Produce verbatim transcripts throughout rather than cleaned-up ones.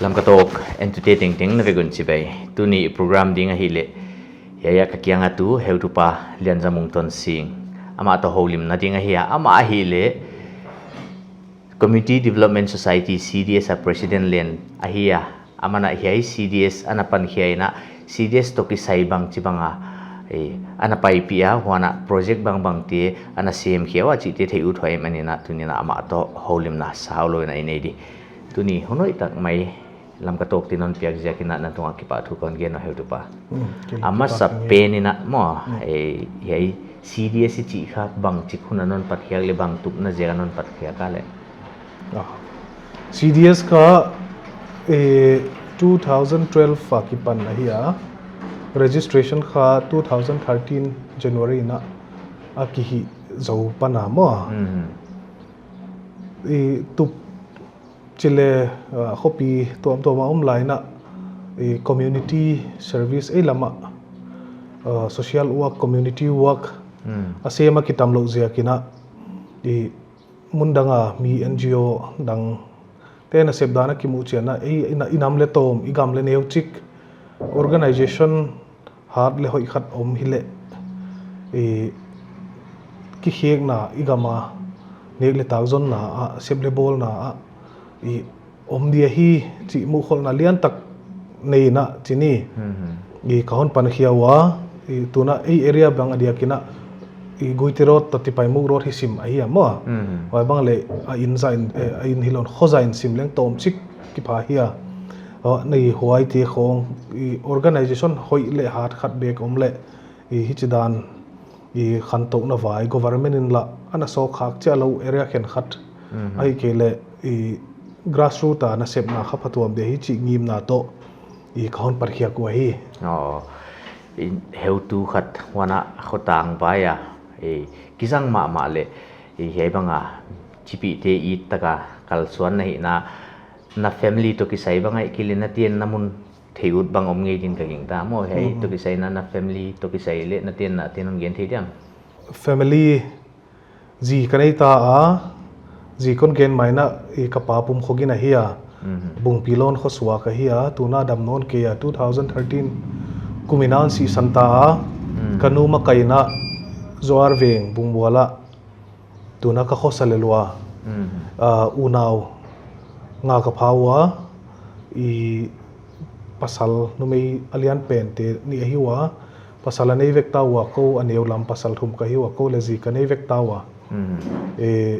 Lamka Talk entute tengteng na vek un chibai. Tuni program ding ahihleh, hiai a ka kiang a tu heutupa Lianzamung Tonsing, amah toh houlimna ding ahi a, amah ahihleh Community Development Society, C D S a president leng ahi a, aman hiai C D S ana pankhia in, C D S toh kisai bangchi bang a, eh, ana paipih a, huan a project bangbang te ana semkhia ua chihte theih ut huai manin tuni'n amah toh houlimna saulou in i nei di. Tuni hun hoih tak mai Lamka Talk te'n hon piak ziakin na tungah kipahthu kon gen nuam heutupa. Hmm, kei leng a masa kipahthu pen in maw, hmm, eh, hiai C D S i chih kha bangchi hun a hon patkhiak leh bang tupna ziak a hon patkhiak a leh. Ah. C D S kha, eh, two thousand twelve a kipan ahi a. Registration kha two thousand thirteen January in a kihih zou pan a maw. Mhm. I tup chih leh, ah, khopi tuamtuam a om lai in, i community service ei lam a, ah, social work, community work, mm, a sem a kitamlouh ziakin, i mun dang a mi N G O dang te'n a sep dan a kimuh chiang in, ei, i nam leh tawm, i gam leh neuchik, organization hat leh hoih khat om hileh, i kikhekna, i gam a nek leh tak zonna a, sep leh bawlna a, i om dia hi chih muhkholhna lian tak nei in chih ni. Mhm. I ka hon pankhia ua, i tu'n ei area bang a diakin, i Guite Road toh Tipaimukh Road hi sim ahi a maw. Mhm. Huai bang leh a inn zah in, eh, a inn hilou in kho zah in sim leng tawmchik kipha hi a. Aw, nei huaite khong, i organization hoih leh hat khat bek om leh, i hichi dan, i khantohna vai, government in lah ana sawkkhak chiahlou area khenkhat. Mhm. Ahihkeileh, i grassroot a nasepna kha phatuam dia hi chih ngimna toh, i ka hon patkhiak ua hi. Aw, i heutu khat huan a khotang vai a, i kizang mahmah leh, i hiai bang a, chipihte i tak a kalsuan na hihna, na family toh kisai bang ahihkeileh na te'n na mun theih ut bang om ngei din ka gingta maw, hiai, mhm, toh kisai in na family toh kisai leh na te'n na te'n hon gen thei diam? Family, zi ka nei ta a, zi kon gen mai in, i ka pa pumkho gin ahi a. Mhm. Bungpilon khosuak ahi a, tu'n a dam nawn kei a, two thousand thirteen kum in a hon sihsan ta a, mm, ka nu makaih in Zoar Veng Bungmual a tu'n a ka khosa lel ua. Mhm. Ah, unau nga ka pha ua, i pasal numei a lian pente nih ahi ua, pasal a nei vek ta ua, kou a neu lam pasal thum ka hi ua, kou leh zi ka nei vek ta ua. Mhm. Eh,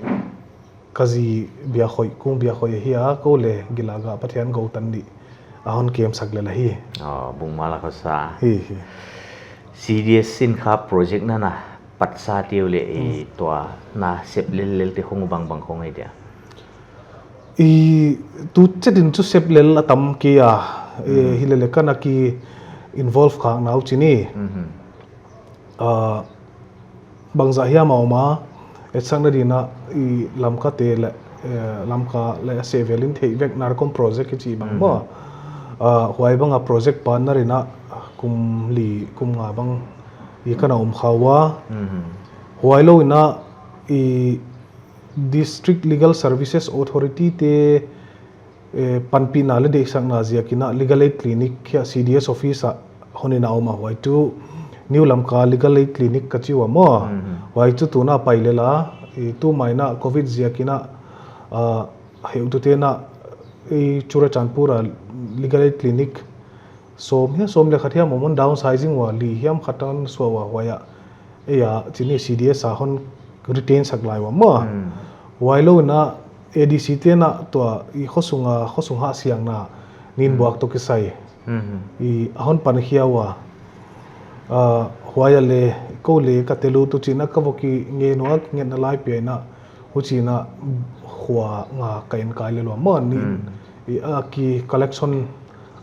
ka zi Biakhoih, Kung Biakhoih ahi a, kou leh Gilaga Pathian Goutan nih a hon kemsak lel ahi. Aw, Bungmual a khosa. Hi, hi. C D S in kha project na na patsa tiu leh, i, hmm, tua na sep lel lel te khong bangbang khong ei dia? I, tu chet in chu sep lel a tam kei a, e, hmm, hilele ka na ki involve khak nau chih ni. Mhm. Ah, bangzah hiam a om a, etsakna din a, i, Lamka te leh, eh, Lamka leh a sehvel in theih vek NARCOM project kichi bang, mhm, maw. Ah, huai bang a project partner in a kum li, kum nga bang i ka na om kha ua. Mhm. Huailou in a, i, District Legal Services Authority te, eh, panpihna leh deihsakna ziakin a Legal Aid Clinic hiai C D S office a hon in a om a, huai chu New Lamka Legal Aid Clinic ka chi ua maw. Mhm. Huai chu tu'n a pai lel a, i, tu mai in a covid ziakin a, ah, heutute'n a, i, Churachandpur a Legal Aid Clinic sawm hiam, sawm leh khat hiam om un, downsizing ua, li hiam khat a hon suah ua, huai a, ei a, chih ni, C D S a hon retain sak lai ua maw. Hmm. Huailou in a, A D C te'n a tua, i, khosung a, khosung hahsiangna, nin, hmm, buak toh kisai, hmm, i, a hon pankhia ua. Ah, huai a leh, kou leh ka tel uh tu chin a ka va kingen ua, ngetna lai pia in a, huchi'n a khua nga ka enkai lel ua maw, ni, hmm, i, a ki collection,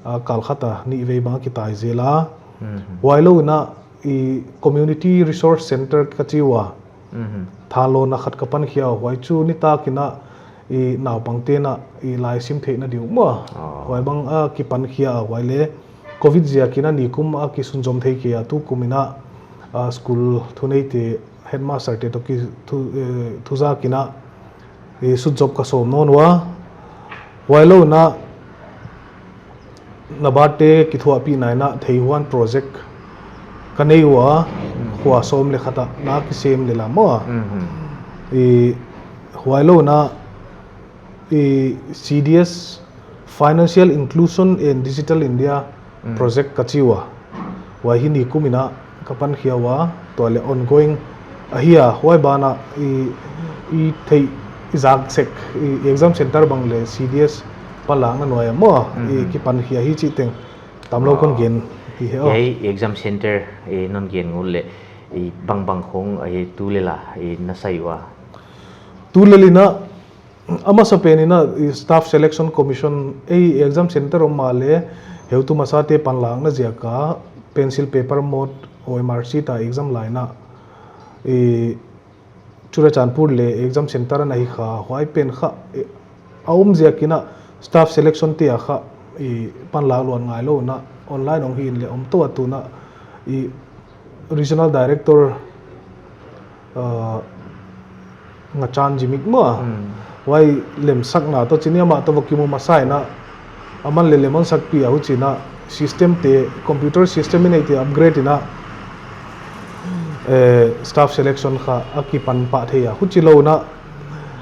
a, kal khat a nih vei bang a kitai zel a. Mhm. Huailou in a, i, Community Resource Center ka chi ua. Mhm. Thanlawna khat ka pankhia, huai chu nitak in a, i, naupangte'n a, i, laisim theihna di uh maw. Ah. Huai bang a kipankhia, huai leh covid ziakin a nikum a kisunzom thei kei a, tukum in a, a, school thuneite headmaster te toh ki thu, eh, thu zak in a, eh, sutzop ka sawm nawn ua. Huailou in a, NABARD te kithuahpihna in a Theihuan project ka nei ua, khua sawm leh khat ah na kisem lel a maw. I huai lou in a i C D S, Financial Inclusion and Digital India project ka chi ua. Huai hi nikum in a ka pankhia ua, tua leh ongoing ahi a, huai ban ah i, i theih i zak sek, i exam center bang leh C D S panlakna nuai ah maw, i kipankhia hi chih teng tamlou kon gen hi he aw. Hiai exam center, eh, non gen ngul leh, eh, bangbang khong, eh, tulel a, eh, na sai ua. Tulel in a, a masapen in a, i staff selection commission, ei exam center om mahleh, heutu masate panlakna ziak a, pencil paper mode, O M R sheet a exam la in a, i Churachandpur leh exam center ana hi kha, huai pen kha, eh, a om ziak in a staff selection te a kha, i panlak luat ngai lou in a, online hong hi in leh om tou a tu in a, i regional director, ah, Ngachan Zimik maw. Huai lemsakna toh chin in amah toh va kimu masa in a, aman leh lem hon sakpih a, huchi'n a system te, computer system i neih te upgrade in a, eh, staff selection kha a kipan pah thei a. Huchilou in a,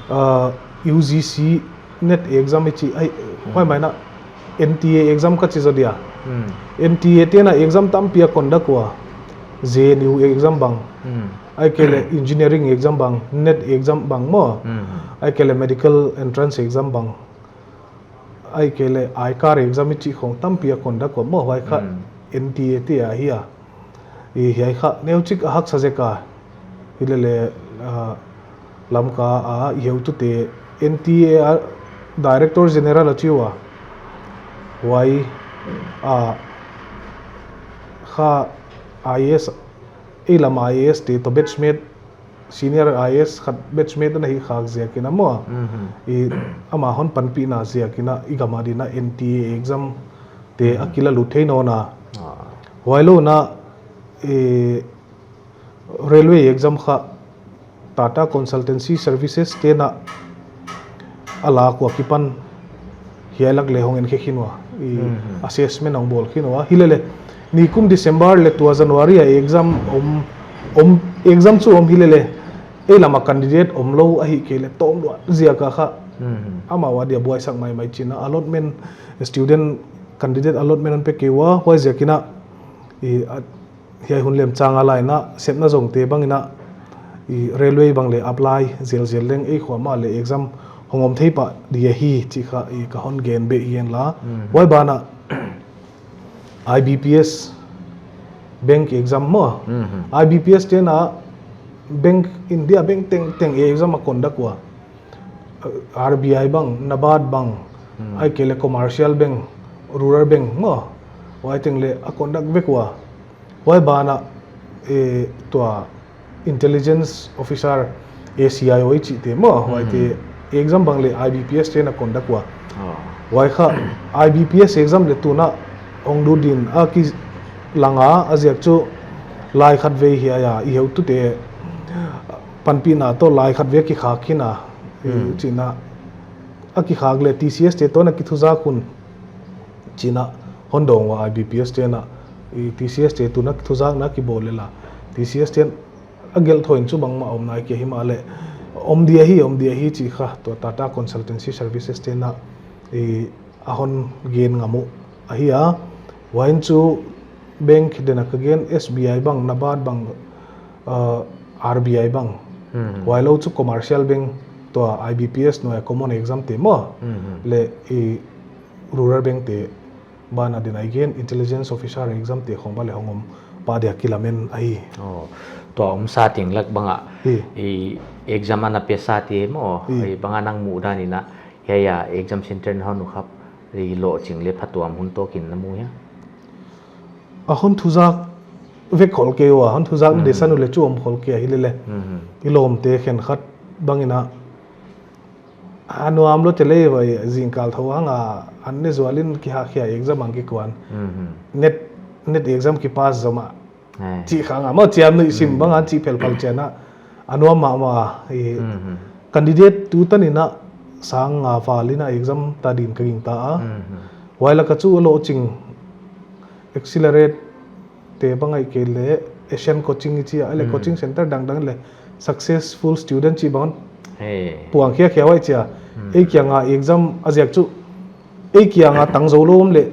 ah, U G C NET exam i chih, ai, huai mai in a N T A exam ka chi zaw dia. N T A te'n a exam tampi a conduct ua. J N U exam bang. Ahihkeileh engineering exam bang, NET exam bang maw. Ahihkeileh medical entrance exam bang. Ahihkeileh ICAR exam i chih khong tampi a conduct ua maw, huai kha N T A te ahi a. I hiai kha neuchik a haksa zek a. Hilele, ah, Lamka a i heutute N T A a Director General a chi ua. Huai, ah, kha I A S, ei lam I A S te toh batchmate, senior I A S khat batchmate ana hi khak ziak in a maw. I amah hon panpihna ziak in a i gam a din a N T A exam te a kilalut thei nawn a. Huailou in a, eh, railway exam kha Tata Consultancy Services te'n a a lak ua kipan hiai lak leh hong en khe khin ua, i assessment hong bawl khin ua. Hilele, nikum December leh tua January a exam om, om, exam chu om hilele, ei lam a candidate omlou ahihkeileh tawm luat ziak a kha, amau a dia buaisak maimai chi'n a allotment, student candidate allotment hon pe kei ua, huai ziak in a, i, a, hiai hun lemchang a la in a sepna zong te bang in a, i railway bang leh apply zelzel leng ei khua mah leh exam hong om thei pah di ahi chih kha i ka hon gen beh hi hen la. Huai ban ah I B P S bank exam maw. I B P S te'n a bank, India bank tengteng exam a conduct ua. R B I bang, NABARD bang, ahihkeileh commercial bank, rural bank maw. Huai teng leh a conduct vek ua. Huai ban ah, eh, tua intelligence officer, A C I O i chih te maw, huaite exam bang leh I B P S te'n a conduct ua. Huai kha I B P S exam leh tun a hong lut din a kilang a, a ziak chu lai khatvei hiai a i heutute panpihna toh lai khatvei kikhak khin a, chi'n a, a kikhak leh T C S te toh na kithuzak un chi'n a hon dawng ua. I B P S te'n a, i T C S te tun a kithuzakna kibawl lel a, T C S te'n a gelh thou in chu bangmah om nai kei himahleh om di ahi, om di ahi chih kha tua Tata Consultancy Services te'n a, i, a hon gen ngam uh ahi a. Huai in chu bank den a ka gen, S B I bang, NABARD bang, ah, R B I bang. Huailou chu commercial bank tua I B P S nuai a common exam te maw. Leh i rural bank te ban a din a i gen intelligence officer exam te khong bang leh hong om pah dia kilamen ahi. Tua omsa teng lak bang ah, i exam ana pesa te maw, i bang a nang muhdan in a, hiai a exam center na hon uh khap, i lohching leh phatuam hun tawk in na mu hia? A hon thuzak vek khol kei ua, hon thuzak desan uleh chu om khol kei a hilele. I lawmte khenkhat bang in a, a nuam lou te leh vai zingkal thou hang a, an ne zual in kihakkhia exam ang kikuan. NET, NET exam kipass zomah. Chih khang a maw, chiam nuih sim bang an chih phelphal chi'n a, a nuam mahmah a, i candidate tu tan in a sang nga val in a exam ta din ka gingta a. Huai laka chu a lohching, Accelerate te bang ahihkeileh, Asian Coaching i chi a, ahihkeileh coaching center dangdang leh, Successful Student chih bang puang khiakhia huai chia. Ei kianga exam a ziak chu, ei kianga tang zou lou om leh,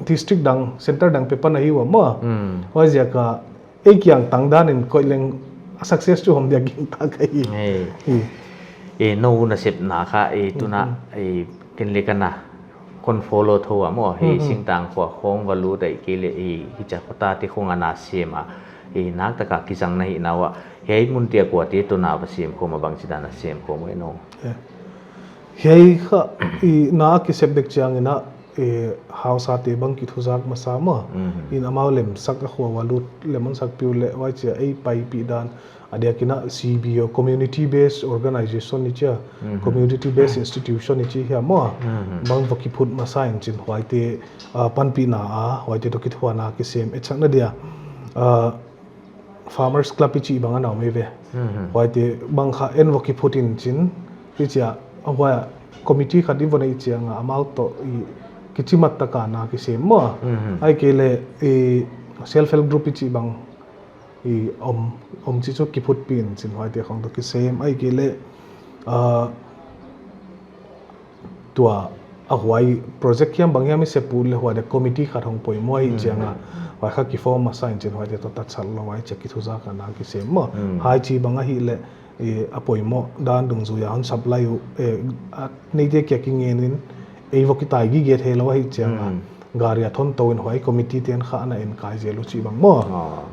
district dang, center dang paper na hi ua maw. Huaiziaka, ei kiang tang dan in koih leng a success chu hom dia gingta ka hi. E, nou nasepna kha, e, tuna, e, ken leh kana kon follow thou a maw, hi Singtangkhua khong va lut ahihkeileh, e, hichia khuate khong ana sem a, e, naktaka kizang na hihna ua, hiai mun tia kuate tuna va sem khawm a bangchidan a sem khawm e nou. Hiai kha, i, na a kisep dek chiangin a, e, hausate bang kithuzak masa maw. In amau lemsak a khua ua lut, lem hon sakpih uleh, huai chia ei paipih dan. A diakin a C B O, Community Based Organization i chi a, Community Based Institution i chi hia maw. Bang va kiphut masa in chin huaite, a, panpihna a, huaite toh kithuahna kisem, e chakna dia. A, Farmers Club i chih bang ana om eive. Huaite bang kha en va kiphut in chin, i chi a, a huai committee khat i va nei chianga amau toh i kichimat taka na kisem maw. Ahihkeileh, i, self help group i chih bang i om, om chih chu kiphutpih in chin huaite khong toh kisem. Ahihkeileh, a, tua a huai project hiam bang hiam i sep uleh huai dia committee khat hong poimoh ahih chianga, huai kha kiform masa in chin huaite toh tatsat lou huai chia kithuzak ana kisem maw. Hiai chih bang ahihleh, e, a poimoh dan dungzuia hon supply uh, e, a neite kia kingen in, ei va kitai gige theilou ahih chianga, gari a thon tou in huai committee ten kha ana enkai zel uh chih bang maw.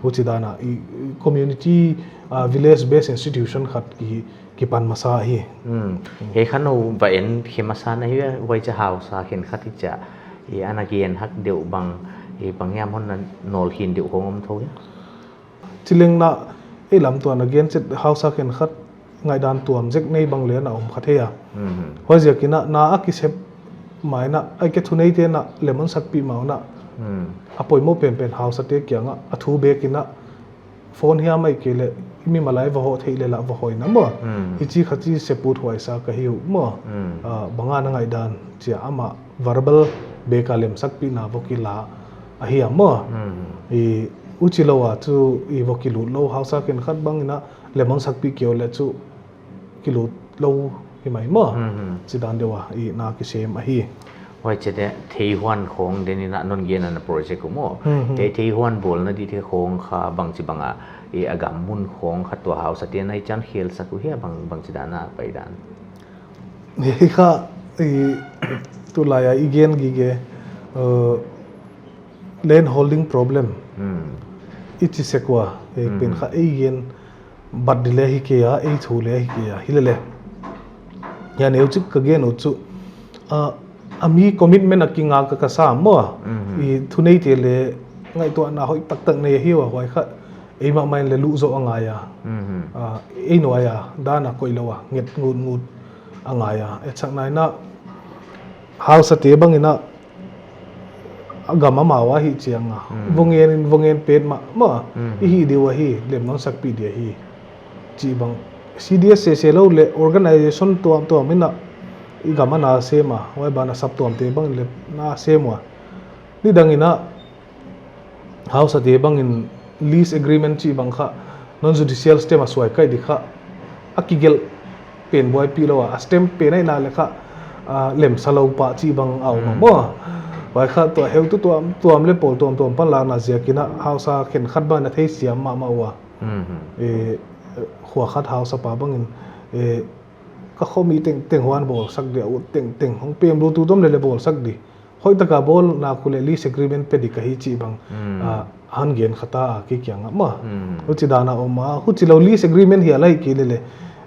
Huchi dana, i, community, a, village based institution khat ki, kipan masa hi. Hiai kha nou va en khe masa na hi, huai chia hausa khenkhat i chia, i, ana gen hak deuh bang, i, bang hiam hon na nolhin deuh khong om thou hia. Chileng na, ei lam tuan a gen chet hausa khenkhat ngaihdan tuam zek nei bang leh ana om kha thei a. Huaiziakin a, na a kisep mai na, ahihkeileh thuneite na lem hon sakpih ma un a, a poimoh penpen hausate kianga a thu bekin a, phone hiam ahihkeileh, i mimal a i va hoh theih leh lah va hoihna maw. Hichi kha chi sep uthuai sa ka hi uh maw. A, bang a na ngaihdan chia amah verbal beka lemsakpihna va kila ahi a maw. I, huchilou a chu i va kilut lou, hausa khenkhat bangin a lem hon sakpih kei uleh chu kilut lou hi mai maw. Chidan deuh a i na kisem ahi. Huai chia te theihuan khong den in a non gen ana project uh maw. Te theihuan bawlna di te khong kha bangchi bang a, i, a gam mun khong kha tua hausate na i chan khelsak uh hia bang, bangchidan a paidan. Hiai kha, i, tulai a i gen gige, uh, land holding problem. I chi sek ua, e, pen kha ei gen bat di leh hi kei a, ei thu leh hi kei a, hilele. Hiai neuchik ka gen uh chu, a, a mi commitment a kingak ka, ka sa maw. I thuneite leh ngaihtuahna hoih taktak nei ahi ua, huai kha eimah mah in leh luh zoh a ngai a. A, ei nuai a, dan a koih lou a, nget ngut ngut a ngai a. E chakna in a, hausate bangin a, a gam amau ahih chianga, vungen in, vungen petmah mah i hih di uh ahi, lem hon sakpih di ahi. Chih bang, C D S sese lou leh organization tuamtuam in a, i gam a na sem a, huai ban a saptuamte bang leh na sem ua. Nidang in a, hausate bangin lease agreement chih bang kha, non judicial stamp a suai kaih di kha, a kigelh pen buaipih lou a, a stamp pen ahihna leh kha, a, lemsa lou pah chih bang a om a maw. Huai kha tua heutu tuamtuam leh pawl tuamtuam panlakna ziakin a hausa khenkhat bang na theisiam mahmah ua. E, khua khat hausapa bangin, e, ka khomi tengteng huan bawlsak di a, ut tengteng hong pem lutu tom leh leh bawlsak di. Hoihtaka bawl nak uleh lease agreement pe di ka hi chih bang, a, hon gen kha ta a kei kianga maw. Huchi dan a om a, huchilou lease agreement hial ahihkeileh,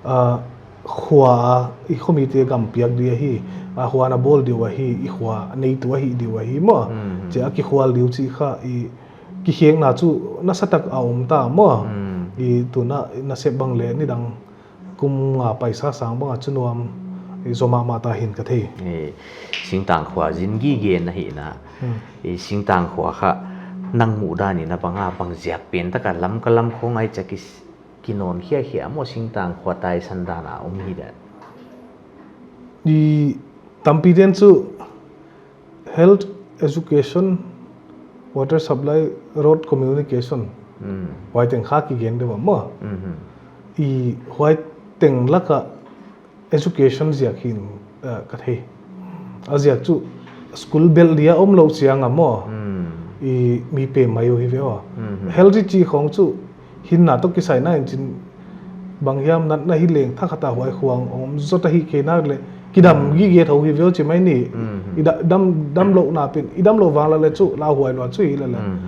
a, khua a, i khomite gam piak di ahi, a, huan a bawl di uh ahi, i khua neitu ahih di uh ahi maw. Chia a kikhual di uh chih kha, i, kikhekna chu nasatak a om ta maw. I tuna nasep bang leh nidang kum nga paisa sang bang a chu nuam, i, zaw mahmah ta hi'n ka thei. E, Singtangkhua zin gige na hihna. I, Singtangkhua kha nang muhdan in a bang a bang ziak pen taka Lamka lam khong ah i chia ki, kinawn khiakhia maw, Singtangkhua taisan dan a om hi dia. I, tampi ten chu Health, education, water supply, road communication. Hmm. Huai teng kha kigen deuh a maw. Hmm. I huai teng laka education ziak hi'n, eh, ka thei. A ziak chu school bel dia omlou chiang a maw. Hmm. I mi pem mai uh hi ve ua. Hmm. Health i chih khong chu hinna toh kisai na in chin bang hiam natna hi leng thakhat a huai khua om zot ahi kei nak leh kidam gige thou hi ve uh chi mai ni. Hmm. I da-, dam, damlouhna pen, i damlou vang leh chu lauhuai lua chu hi leh leh. Hmm.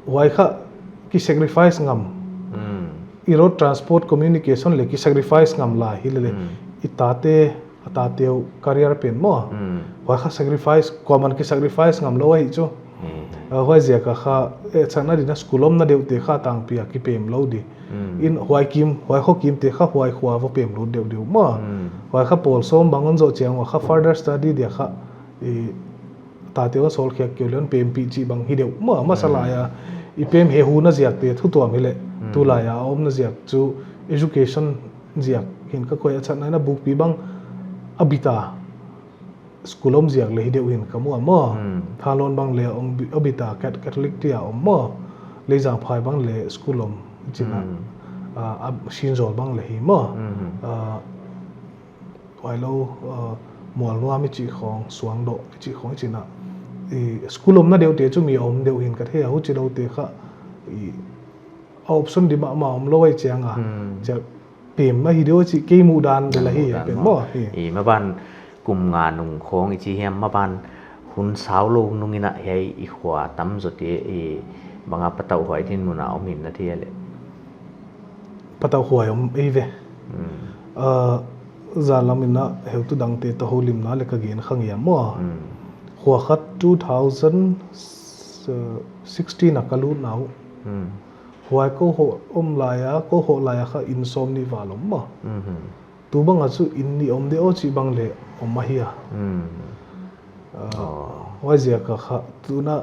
Huai kha ki sacrifice ngam. Hmm. I road transport communication leh ki sacrifice ngam lai hi leh leh. Hmm. I tate, a tate uh career pen maw. Hmm. Huai kha sacrifice, kuaman ki sacrifice ngamlou ahi chu. Hmm. Ah, huai ziak a kha, eh, chakna ding a school omna deuhte kha tangpi a kipem lou di. Hmm. In huai kim, huai kho kimte kha huai khua va pem lut deuhdeuh maw. Hmm. Huai kha pawl sawm bang hon zoh chiang ua kha further study dia kha, i tate hon sawl khiak kei leh hon pempih chih bang hi deuh maw, masa lai a. Hmm. I pem he hu na ziak te thu tuam hi leh. Hmm. Tulai a omna ziak chu education ziak hi'n ka koih a, chakna in a bukpi bang a bit a school om ziak leh hi deuh hi'n ka mu a maw. Hmm. Thanlon bang leh ong bi-, a bit a Cat-, Catholic te a om maw. Leizangphai bang leh school om chin a. Hmm. Ah, a Sinzawl bang leh hi maw. Hmm. Ah, huai lou, ah, Mualnuam i chih khong, Suangdoh i chih khong i chin a. I school omna deuhte chu mi om deuh hi'n ka thei a, huchiloute kha i a option di mahmah omlou ahi chiang a. Hmm. Chia pem ahi deuh chih kei muhdan bel ahi pen maw. Hi. I maban kum nga nung khong i chi hiam maban hun saulou nung in a hiai i khua tamzaw te i bang a patauhhuai dinmun a om hi'n na thei leh. Patauhhuai om ei ve. Hmm. Ah, zan lam in a heutu dangte toh houlimna leh ka gen kha ngei a maw. Hmm. Khua khat two thousand sixteen a ka lutna uh. Hmm. Huai kou hoh om lai a, kou hoh lai a kha inn sawmnih val om maw. Mhm. Tu bang a chu inn nih om deuh chih bang leh om ahi a. Hmm. Ah, oh. Huai ziak a kha, tuna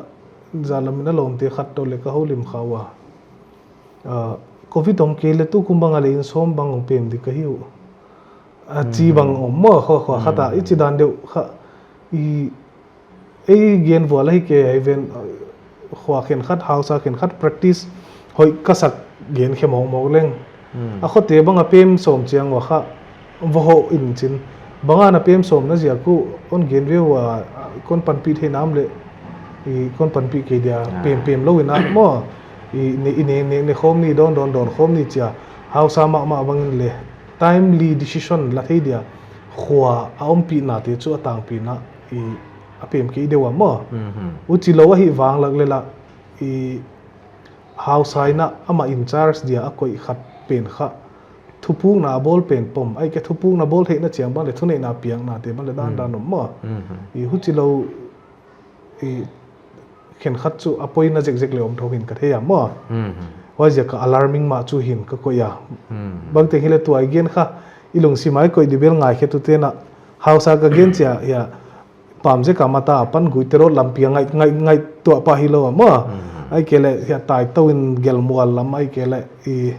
zan lam in a lawmte khat toh leh ka houlim kha ua. Ah, covid om kei leh tukum bang a leh inn sawm bang hong pem di ka hi uh. A chi bang om maw, khua, khua khat a, i chi dan deuh kha, i, ei gen vual ahi kei a hi ven, khua khenkhat, hausa khenkhat practice hoih ka sak gen khe mawkmawk leng. Hmm. A khote bang a pem sawm chiang ua kha, va hoh in chin. Bang a na pem sawmna ziak uh, hon gen ve ua, kon panpih thei nam leh, i kon panpih kei dia, ah, pem, pem lou in a maw. I ne, i ne, ne, ne khawm ni, dawn, dawn, dawn khawm ni chia. Hausa mahmah bang in leh, timely decision la thei dia. Khua a ompihnate chu a tangpi in a, i a pem kei deuh a maw. Mhm. Huchilou ahih vang lak leh la, i hausa in a amah in charge dia a koih khat pen kha. Thupukna a bawl pen pom, ahihkeileh thupukna bawl theihna chiang bang leh thuneihna piaknate bang leh dan, mhm, dan om maw. Mhm. I huchilou, i khenkhat chu a poina zekzek leh om thou hi'n ka thei a maw. Mhm. Huai ziak a alarming mah chu hi'n ka koih a. Mhm. Bangteng hileh tua i gen kha, i lungsim a i koih di bel ngaikhetute'n a hausa ka gen chia, ya, pam zek a mata apan Guite road lampi a ngai, ngai, ngaihtuah pah hilou a maw. Mhm. Ahihkeileh hiai Taitou in Gelmual lam ahihkeileh i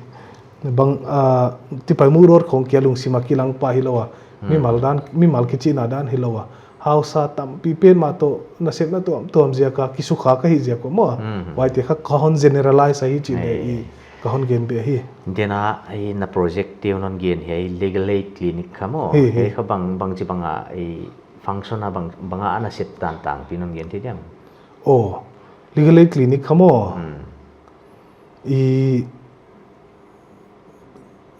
bang, ah, Tipaimukh road khong kia lungsim a kilang pah hilou a. Mhm. Mimal dan, mimal kichihna dan hilou a. Hausa tampi pen mah toh nasepna tuamtuam ziak a kisukha ka hih ziak ua maw. Mhm. Huaite kha ka hon generalize ahi chih leh, ai, i ka hon gen beh hi. Tuna, i na project te hon gen hiai Legal Aid Clinic kha maw. Hi, hi. Hiai kha bang, bangchi bang a, i function a bang, bang a ana sep dan tangpi hon gen thei diam? Oh, Legal Aid Clinic kha maw. Hmm. I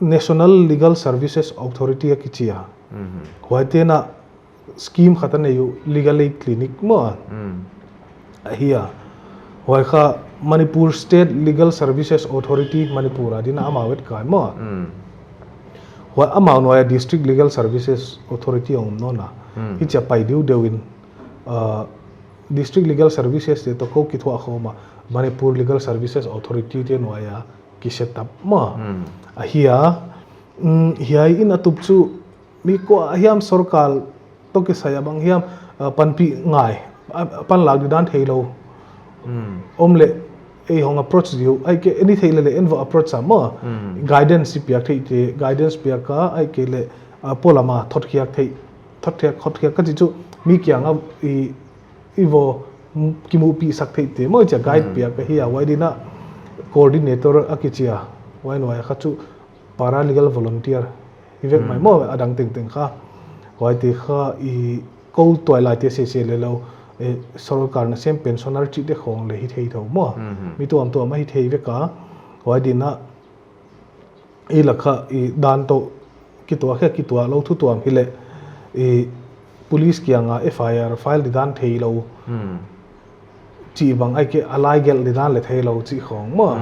National Legal Services Authority a kichi a. Mhm. Huaite'n a scheme khat a nei uh Legal Aid Clinic maw. Hmm. Ahi a. Huai kha Manipur State Legal Services Authority Manipur a ding a amau et kai maw. Hmm. Huai amau nuai a District Legal Services Authority a om nawn a. Hmm. Hichia pai deuhdeuh in, ah, District Legal Services te toh kou kithuah khawm a Manipur Legal Services Authority te nuai a ki set up maw. Hmm. Ahi a, mm, hiai in a tup chu mi kua hiam sorkar toh kisai a bang hiam, ah, panpih ngai, ah, panlak di dan theilou. Hmm. Om leh, ei hong approach di uh, ahihkeileh any theih leh leh en va approach a maw. Hmm. Guidance i piak theih te, guidance piak a, ahihkeileh, ah, polam a thotkhiak theih, thotkhiak, thotkhiak ka chih chu, mi kiang a i i vo, mm, kimuhpih sak theih te maw chia guide piak ahi a, huai dingin a coordinator a kichi a, huai nuai kha chu paralegal volunteer hi vek mai maw, a dang tengteng kha. Huaite kha i kou tuailai te sese le lou, eh, sorkar nasem pensioner chih te khong le hi thei thou maw. Mi tuamtuam a hi thei vek a, huai dingin a i lak kha i dan toh kituak hia kituak lou thu tuam hileh i police kianga F I R file di dan theilou chih bang, ahihkeileh a lai gelh di dan le theilou chih khong maw.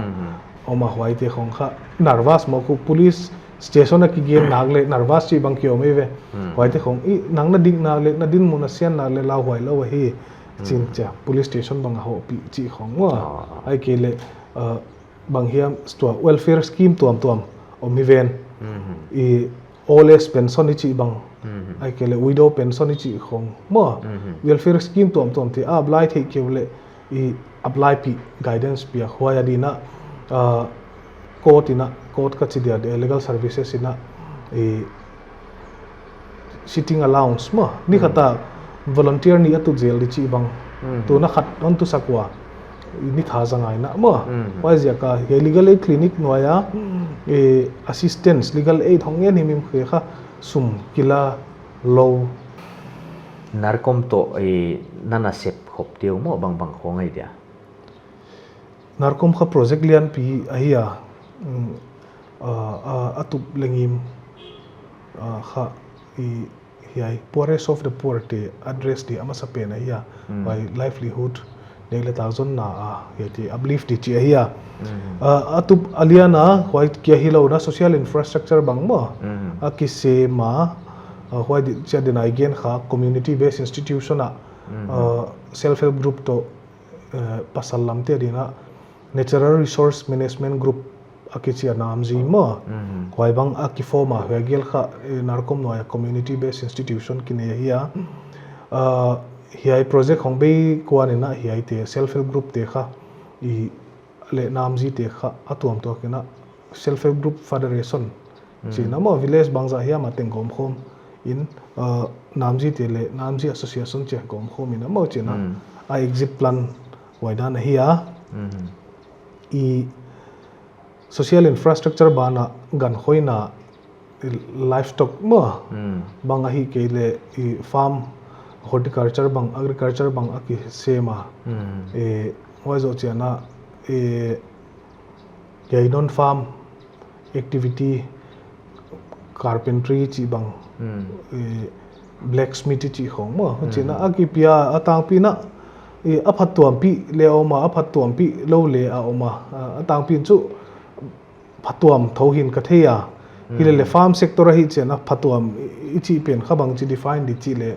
Om a, huaite khong kha nervous maw, khu police station a kigen nak le nervous chih bang ki om ei ve. Huaite khong i nang na dik nak le na dinmun a sian nak le lauhuai lou ahi. Chin chia police station bang a hohpih chih khong maw. Ahihkeileh, uh, bang hiam tua welfare scheme tuamtuam om hi ven. I old age pension i chih bang, ahihkeileh widow pension i chih khong maw. Welfare scheme tuamtuam te a apply theih kei uleh i apply pih, guidance piak, huai a dingin a, ah, court in a, court ka chi dia, legal services in a, i sitting allowance maw, ni khat a volunteer nih a tut zel di chih bang. Tuna khat hon tusak ua, i ni tha za ngai na maw. Huaiziak a hiai legal aid clinic nuai a, eh, assistance, legal aid hong ngen himhim khe kha sum kila lou. NARCOM toh, eh, na na sep khop te uh maw, bangbang khong ahi dia? NARCOM kha project lianpi ahi a, mm, a, a, a tup le ngim, a, kha i hiai poorest of the poor te address di a masa pen ahi a, huai livelihood, neih le tak zonna a, hiaite uplift di chih ahi a. A, a tup a lian a, huai kia hilou in a social infrastructure bang maw, a kisem a, a, huai di, chia ding a i gen kha community based institution a, a, self help group toh, eh, pasal lamte dingin a natural resource management group a kichi a NAMGE maw. Huai bang a kiform a, huai gel kha, eh, NARCOM nuai a community based institution kinei ahi a. Ah, hiai project hong bei kuan in a hiaite self help group te kha i le NAMGE te kha a tuamtuak in a self help group federation chi in a maw, village bangzah hiam a teng gawmkhawm in, uh, NAMGE te le NAMGE association chia gawmkhawm in a maw chi in a, a exit plan huai dan ahi a. I social infrastructure banah gan khoina, livestock maw, bang ahihkeileh i farm, horticulture bang, agriculture bang a kisem a. Eh, huai zoh chiang a, eh, hiai non farm activity, carpentry chih bang, eh, blacksmith chih khong maw. Chi in a, a kipia a tangpi in a, eh, a phattuampih le a om a, a phattuampih lou le a om a, a, a tangpi in chu phatuam thou hi'n ka thei a. Hilele farm sector ahi chiang a phatuam i, i chih pen kha bangchi define di chih le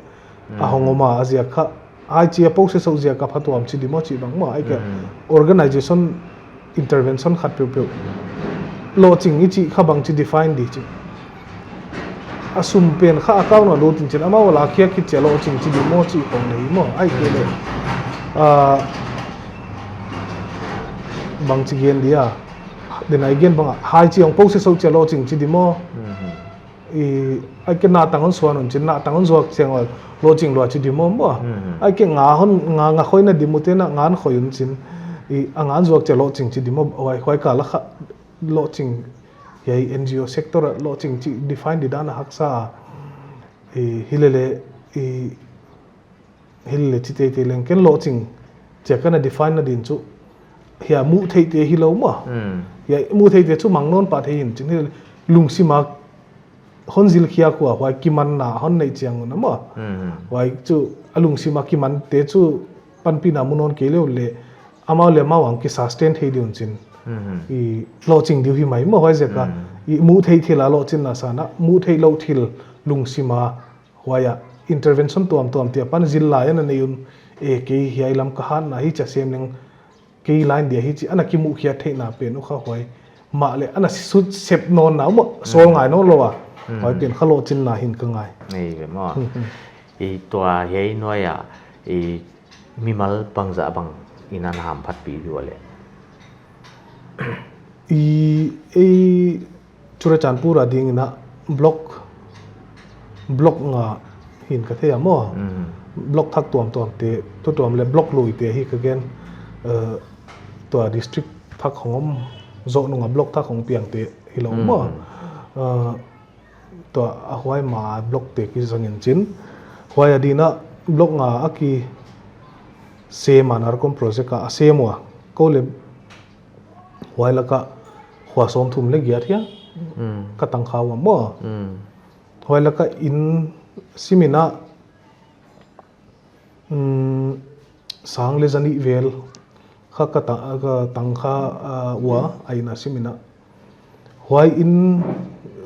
a hong om a, a ziak kha, ai chi a process uh ziak a phatuam chi di maw chih bang maw, ahihkeileh organization intervention khat peuhpeuh lohching i chih kha bangchi define di chih. A sum pen kha account a lut in chin, amau la khia khit chia lohching chi di maw chih khong nei maw, ahihkeileh, ah, bangchi gen dia. Ding a i gen bang a, hai chi hong process uh chia lohching chi di maw. I, ahihkeileh na tang hon suan un chin, na tang hon zuak chiang a lohching lua chi di maw maw. Ahihkeileh nga hon, nga, nga khoina di mu te na nga hon khoi un chin. I, a nga hon zuak chia lohching chi di maw, huai, huai kal a kha lohching, hiai NGO sector a lohching chi define di dan a haksa a. I, hilele, i, hilele chi teitei leng ken lohching chia ka na define na din chu, hiai muh theih te hilou maw. Hiai muh theih te chu mang nawn pah thei in chin, hilele lungsim a hon zil khia khua, huai kimanna hon neih chiang un a maw. Huai chu a lungsim a kiman te chu panpihna mu nawn kei le uleh amau le amau hong ki sustain thei di un chin. I lohching di uh hi mai maw, huaiziak a i muh theih thil a lohchinna sang a, muh theih lou thil lungsim a, huai a intervention tuamtuam te apan zil lai ana nei un, e, kei hiai lam ka hatna hi chia sem leng kei line dia hi chi ana kimuh khiat theihna pen uh kha huai. Mahleh ana sut sep nawnna uh maw, sawl ngai nawn lou a. Huai pen kha lohchinna hi'n ka ngai. Ei ve maw. I tua hiai nuai a, i mimal bangzah bang in ana hamphatpih di ua le? I, i Churachandpur a ding in a block, block nga hi'n ka thei a maw. block thak tuamtuam te, tuamtuam leh block lui te hi ka gen, eh, tua district thak hong om zoh nung a block thak hong piang te hilou maw. Eh, tua a huai ma block te kizang in chin. Huai a ding a block nga a kisem a NARCOM project a sem ua. Kou leh huai lak a khua sawmthum leh giat hia ka tangkha ua maw. Huai lak a inn sim in a, mm, sang leh zanih vel kha ka ta-, ka tangkha, ah, ua, a inn a sim in a. Huai inn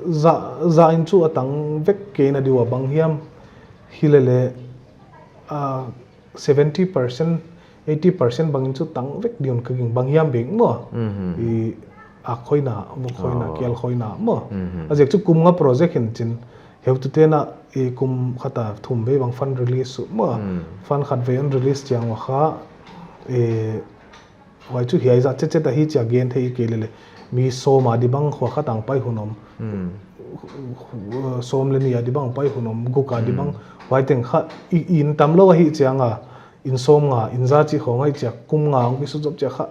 zah, zah in chu a tang vek kei na di ua, bang hiam hilele, ah, seventy percent, eighty percent bang in chu tang vek di un ka ging, bang hiam beng maw. I ak khoina, vuk khoina, kial khoina maw. A ziak chu kum nga project in chin, heutute'n a, i kum khat a thum vei bang fund release uh maw. Fund khat vei hon release chiang ua kha, eh, huai chu hiai zah chetchet ahi chia gen thei kei lele. Mi sawm a di bang khua khat a pai hun om. Sawm leh nih a di bang pai hun om, guk a di bang. Huai teng kha i, inn tamlou ahi chiang a, inn sawmnga, inn za chih khong ahi chia, kum nga hong kisut zop chia kha.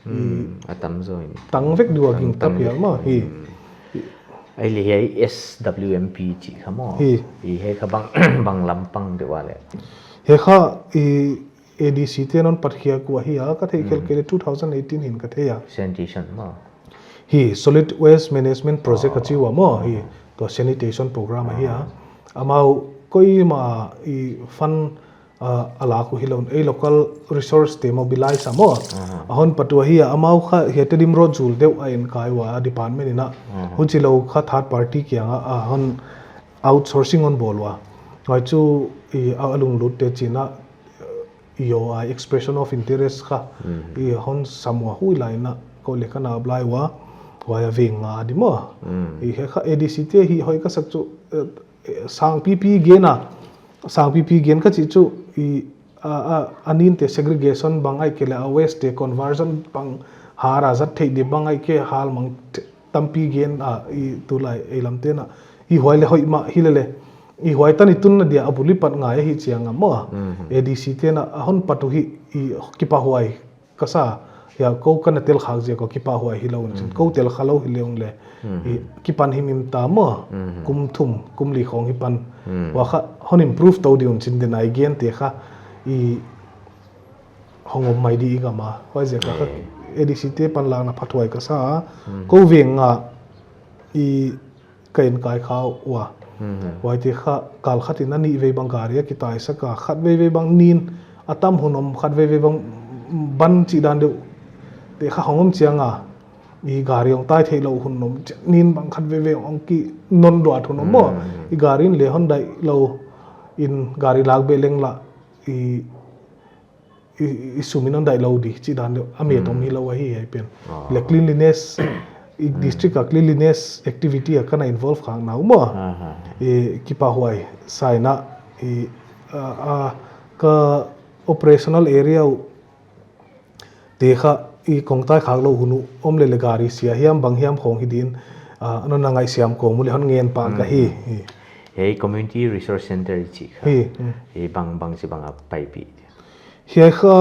I a tam zaw in. Tang vek di ua, ging tang ta phial maw hi. Ai leh hiai S W M P chih kha maw. Hi. Hiai kha bang, bang lampang di ua leh. Hiai kha i A D C te'n hon pat khiak ua hi a, ka theih khelh kei leh two thousand eighteen hi'n ka thei a. Sanitation maw. Hi, Solid Waste Management Project a chi ua maw, hi, tua sanitation program ahi a. Amau koimah i fund, ah, a lak uh hilou in, ei local resource te mobilize a maw. A hon pat uh ahi a, amau kha hiai Tedim Road zul deuh a en kai ua department in a. Huchilou kha third party kiang a, a hon outsourcing hon bawl ua. Huai chu i a, a lunglut te chin a, i yo a expression of interest kha. I hon sam ua huai lai in a, kou leh ka na apply ua, huai a veng nga di maw. I hiai kha A D C te hi hoih ka sak chu, eh, eh, sang pipi gen a, sang pipi gen ka chih chu, i a, a, a nin te segregation bang ahihkeileh a waste te conversion bang har a zat theih di bang ahihkeileh hal mang te, tampi gen a, i tulai ei lam te'n a. I huai leh hoih mah hilele. I huai tan i tunna dia a bul i pat ngai ahi chiang a maw. A D C te'n a hon pat uh hi i kipahhuai ka sa. Hiai kou ka na tel khak ziak a kipahhuai hilou in chin. Kou tel kha lou hileh ung leh. I kipan himhim ta maw. Kum thum, kum li khong hi pan. Huai kha hon improve tou di un chin, den a i gen te kha. I hong om mai di i gam a. Huai ziak a kha A D C te panlakna phathuai ka sa a. Kou veng nga i ka en kai kha ua. Huai te kha kal khat in a nih vei bang gari a kitai sak a, khat vei vei bang nin a tam hun om, khat vei vei bang ban chih dan deuh te kha hong om chiang a. I gari hong tai theih lou hun om, nin bang khat vei vei hong ki non duat hun om maw. I gari in leh hon daih lou in gari lak beh leng lah i i, i sum in hon daih lou di, chih dan deuh, a met om hilou ahi hiai pen. Leh cleanliness, i district a cleanliness activity a ka na involve khak na uh maw. I kipahhuai sa in a, i, a, a, ka operational area uh te kha i kong tai khak lou hun uh om lele gari sia hiam bang hiam khong hi din, a, non na ngaihsiam kawm uleh hon ngen pah ka hi. Hiai community resource center i chih kha. Hi bang, bang chibang a paipih. Hiai kha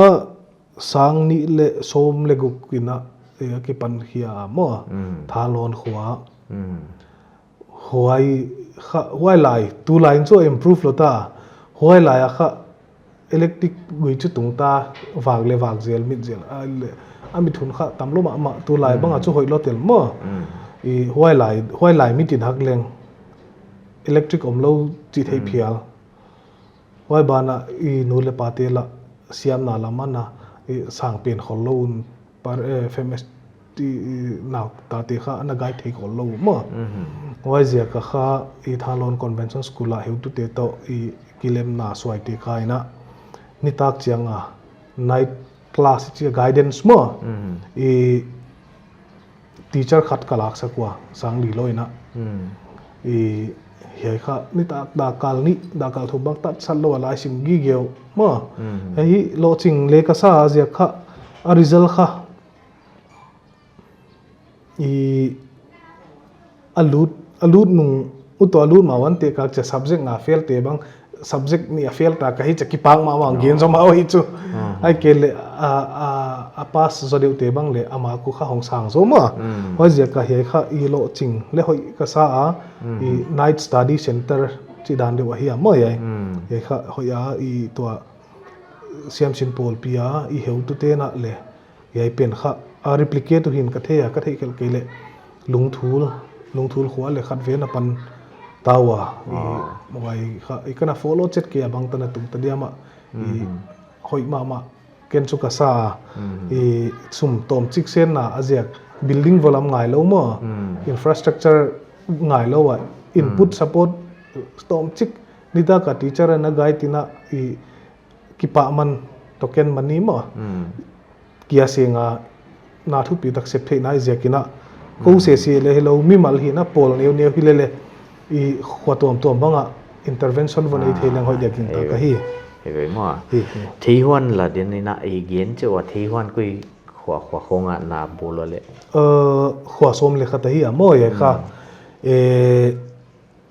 sang nih leh sawm leh guk in a, eh, a kipan khia a maw. Thanlon khua. Huai kha, huai lai, tulai in chu improve lou ta. Huai lai a kha electric gui chu tung ta, vak leh vak zel, mit zel. A leh, a mit hun kha tam lou mahmah, tulai bang a chu hoih lou tel maw. I huai lai, huai lai mit in hak leng electric om lou chih theih phial. Huai ban a i nu leh pa te lah siamna lam a na, i sang pen khol lou un, par, eh, F M S T, i nau ta te kha ana guide thei khol lou maw. Huai ziak a kha i Thanlon Convention School a heutute toh i kilemna suai te kha in a nitak chiang a night class chih guidance maw. I teacher khat ka lak sak ua, sang li lou in a. I, hiai kha, nitak dakkal nih, dakkal thum bang tat sat lou a lai sim gige uh maw. Hiai hi lohching leh ka sa a ziak kha, a result kha. I, a lut, a lut nung, utoh a lut ma wan te kak chia subject nga fail te bang, subject nih a fail ta ka hi chia kipak mahmah, gen zaw mah uh hi chu. Ahihkeileh a, a, a pass zaw deuh te bang leh a mark uh kha hong sang zaw mah. Huaiziak a hiai kha i lohching leh hoih ka sa a, i night study center chih dan deuh ahi a maw hiai. Hiai kha hoih a i tua siamsin pawlpi a i heutute'n a leh hiai pen kha a replicate uh hi'n ka thei a, ka theih khelh kei leh Lungthul, Lungthul khua leh khat vei na pan ta ua. I, huai kha i kana follow chet kei a, bangtan a tungta diam a, i hoih mahmah ken chu ka sa a. I sum tawmchik senna a ziak, building vo lam ngailou maw, infrastructure ngailou a, input support tawmchik nitak a teacher ana guide in a, i kipahman toh ken mani maw, kia seng a na thupitak sep theihna i ziak in a, kou sese leh hilou, mimal hi'n a, pawl neuneu hi lele, i khua tuamtuam bang a intervention vo nei thei leng hoih dia gingta ka hi. Hi ve maw. Hi, hi. Theihuan la din in a i gen cheuh a, Theihuan koi khua, khua khong a na bawl ua leh? Khua sawm leh khat ahi a maw hiai kha.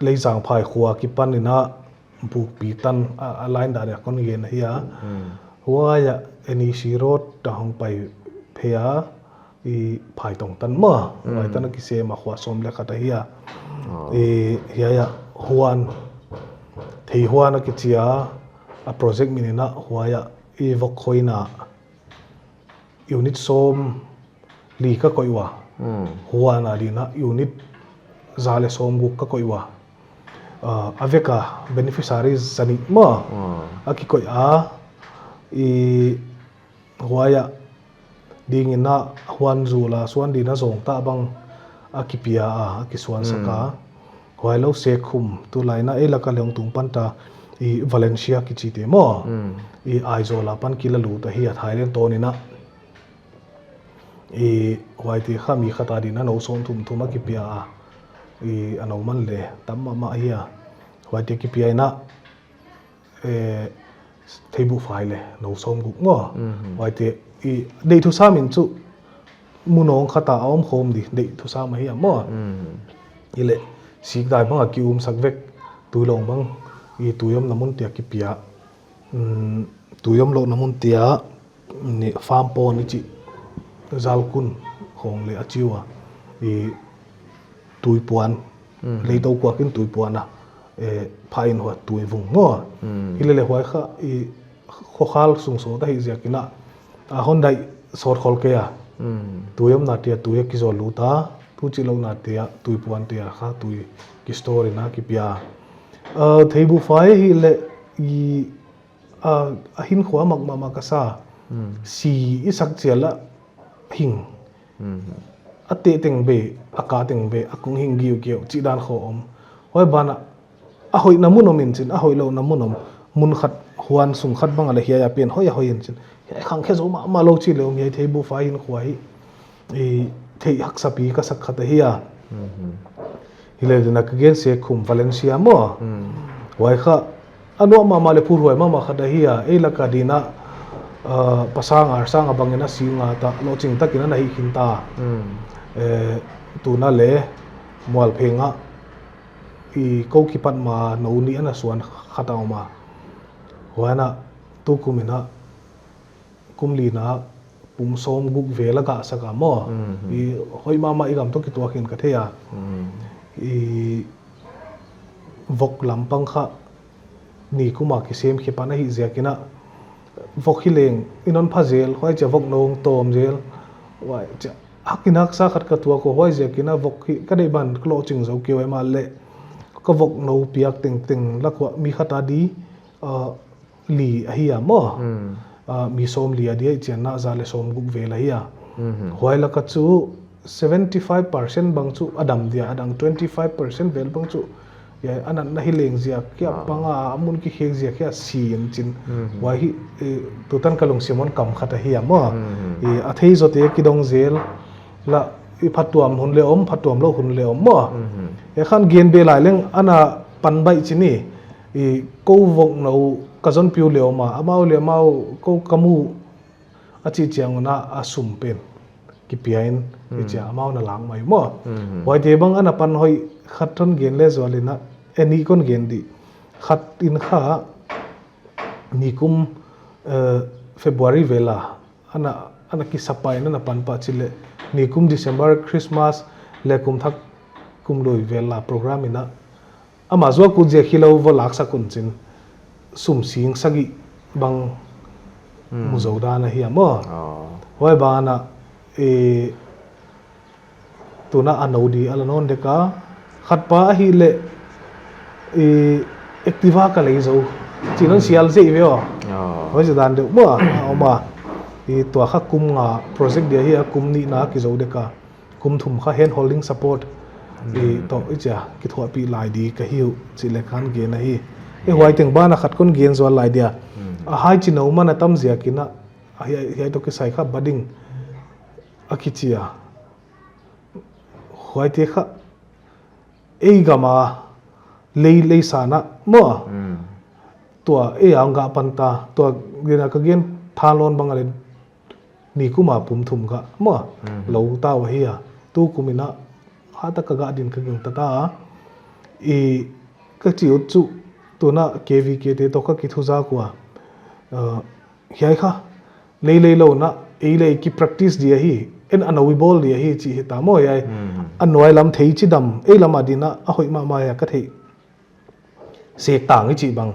Leizang phai khua kipan in a, Bukpi tan a, a line dan a kon gen ahi a. Huai a N E C Road a hong pai phei a, i Phaitong tan maw, huai tan a kisem a, khua sawm leh khat ahi a. I hiai a Huan, Theihuan a kichi a, a project min in a, huai a i vok khoihna unit sawmli ka koih ua. Huan a din a unit za leh sawmguk ka koih ua. A vek a beneficiaries zanih maw a kikoih a, i huai a ding in a Huan zul a suan din a zawngtah bang a kipia a, a kisuansak a. Huailou Sekhum, tulai in a ei lak a leng tung pan ta, i Valencia kichite maw, i Aizawl a pan kilalut ahi a, Thailand tawn in a. I huaite kha mi khat a din a nou sawmthum thum a kipia a, i a nou man leh tam mahmah ahi a. Huaite kipia in a, Theibuhfai leh nou sawmguk maw. Huaite i deih thusam in chu mun awng khat a a om khawm di, deih thusam ahi a maw. Hileh Sikdai bang a kiumsak vek, Tuilawng bang, i tui omna mun te a kipia, tui omlouhna mun te a, farm pond i chih, Zalkun khong leh a chi ua, i tuipuan, Leitokhuak in tuipuan a, Phahinhuat tuivung maw. Hilele huai kha i khokhal sung sawt ahih ziak in a, a hon daih sawt khol kei a. Tui omna te a tui a kizawl lut a, tu chih louhna te a, tuipuan te a kha tui ki store in a kipia. Theibuhfai hileh i a hinkhua mahmah ka sa. Si i sak chiang a hing, a teh teng bek, a kah teng bek, a kung hing giugiau chih dan khawng om. Huai ban a, a hoihna mun om in chin, a hoihlouhna mun om. Mun khat, Huan sung khat bang a leh hiai a pen hoih a hoih in chin, hiai khang khe zou mahmah lou chih leh om. Hiai Theibuhfai hinkhua hi i theih haksa pi ka sak khat ahi a. Hilele din a ka gen Sekhum, Valencia maw. Huai kha a nuam mahmah leh phurhuai mahmah khat ahi a. Ei lak a din a, pasang arsang a bang in a si ngat a, lohching tak in a na hih khin ta. Tun a leh Mualpheng a i kou kipat ma nou nih ana suan khat a om a. Huai in a tukum in a kum li in a pung sawmguk vel a gahsak a maw. I hoih mahmah, i gam toh kituak hi'n ka thei a. I vok lampang kha nikum a kisem khe pan ahih ziak in a, vok hi leng i non pha zel, huai chia vok nou tawm zel. Huai chia hak in haksa khat ka tuak ua, huai ziak in a vok hi ka deih ban ka lohching zou kei ua, himahleh ka vok nou piak tengteng lak uah mi khat a di li ahi a maw. Mi sawmli a di ahih chiang a za leh sawmguk vel ahi a. Huai lak a chu seventy five percent bang chu a dam dia, a dang twenty five percent vel bang chu a natna hi leng ziak kia pang a, a mun kikhek ziak kia si in chin. Huai hi tutan ka lungsim hon kam khat ahi a maw. A thei zawte kidong zel lah, i phattuam hun leh om, phattuam louh hun leh om maw. Hiai khan gen be lai leng ana pan baih chin, i kou vok nou ka zon piu leh om a, amau leh amau kou ka mu a chih chiang un a, a sum pen kipia in, i chia amau na lak mai maw. Huaite bang ana pan hoih khat hon gen leh zual in a, N E kon gen di. Khat in kha nikum, eh, February vel a ana, ana kisa pai in ana pan pah chih leh, nikum December Christmas leh kum thak kum lui vel a program in a, ama zuak uh ziak hilou va laksak un chin, sum sing sagih bang mu zou dan ahi a maw. Huai ban ah, eh, tuna a nou di a la nawn dek a, khat pa ahihleh, eh, Activa ka lei zou, chih non sial zek ve aw. Huai zia dan deuh maw a om a. Eh, tua kha kum nga project dia hi a, kum nihna kizou dek a, kum thum kha hand holding support, eh, toh i chia kithuahpih lai di ka hi uh chih leh kan gen ahi. Eh, huai teng ban ah khat kon gen zual lai dia. A hai chi nou man a tam ziak in a, a hiai, hiai toh kisai kha budding a kichi a. Huaite kha ei gam a lei, lei san a maw. Tua ei a ngah pan ta, tua gen a ka gen thanlon bang a leh nikum a pum thum kha maw. Lou ta uh ahi a. Tukum in a hata ka gah din ka gingta ta a. I ka chi ut chu tuna K V K te toh ka kithuzak ua. Ah, hiai kha lei, lei lou in a, ei leh ei ki practice di ahi, en a nou i bawl di ahi chih hi ta maw hiai. A nuai lam thei chidam, ei lam a din a, a hoih mahmah hia ka theih. Sek tang i chih bang,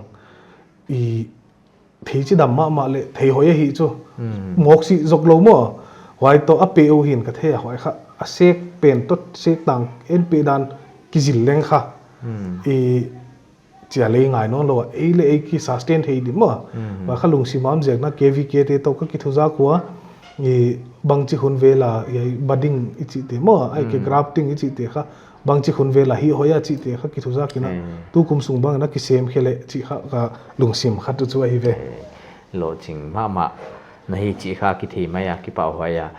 i thei chidam mahmah leh thei hoih ahi chu. Mawk sih zok lou maw. Huai toh a pe uh hi'n ka thei a, huai kha a sek pen toh sek tang en pe dan kizil leng kha. I chia lei ngai nawn lou a, ei leh ei ki sustain thei di maw. Huai kha lungsim a om ziak in a K V K te toh ka kithuzak ua, i bangchi hun vel a, hiai budding i chihte maw, ahihkeileh grafting i chihte kha, bangchi hun vel a hi hoih a chihte kha kithuzak in a, tukum sung bang in a kisem khe leh chih kha ka lungsim khat uh chu ahi ve. Lohching mahmah na hi chih kha kithei mai a, kipahhuai a.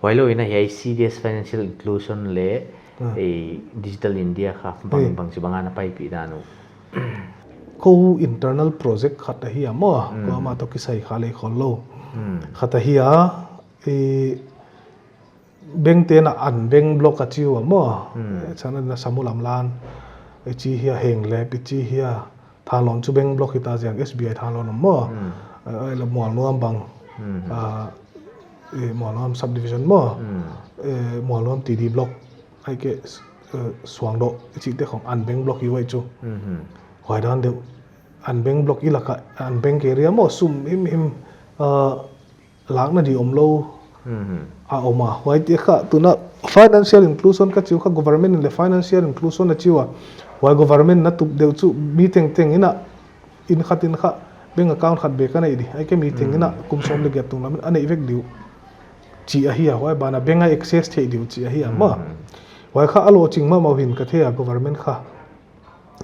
Huai lou in a hiai C D S financial inclusion leh, eh, Digital India kha bang, bangchi bang a na paipih dan uh. Kou internal project khat ahi a maw, kou amah toh kisai kha lei khol lou. Khat ahi a, eh, bank te'n a unbanked block a chi ua maw. Eh, chana na Samulam lan, eh, chi hia Henglep, eh, chi hia Thanlon chu bank block hi ta ziak S B I Thanlon om maw. Eh, la Mualnuam bang, ah, eh, Mualnuam subdivision maw. Eh, Mualnuam T D block, ahihkeileh, eh, Suangdoh i chihte khong unbanked block i uai chu. Huai dan deuh unbanked block i lak a, unbanked area maw, sum himhim, ah, lakna di om lou a om a. Huaite kha tuna financial inclusion ka chi uh kha government in leh financial inclusion a chi ua. Huai government na tup deuh chu mi tengteng in a, inn khat in kha bank account khat bek a nei di. Ahihkeileh mi teng in a kum sawm leh giat tunglam in a nei vek di uh chih ahi a, huai ban a bank a access thei di uh chih ahi a maw. Huai kha a lohching mahmah uh hi'n ka thei a government kha.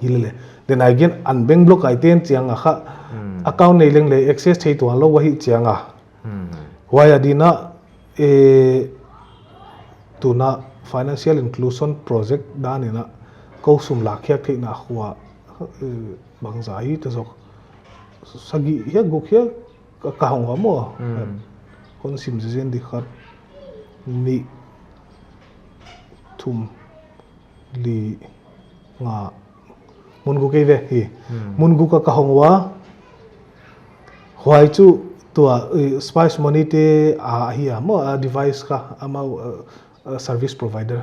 Hilele. Then again, unbanked block ahi te'n chiang a kha account nei leng leh access thei tuan lou ahi chiang a. Huai a din a, eh, tuna financial inclusion project dan in a kou sum lakkhiak theihna khua, eh, bangzah hi ta zok. Sagih hia guk hia ka, ka hong ua maw. Kon sim zenzen di, khat, nih, thum, li, nga, mun guk ei ve hi. Mun guk a ka hong ua. Huai chu tua, eh, Spice Money te a hi a maw, a device kha amau, eh, eh, service provider.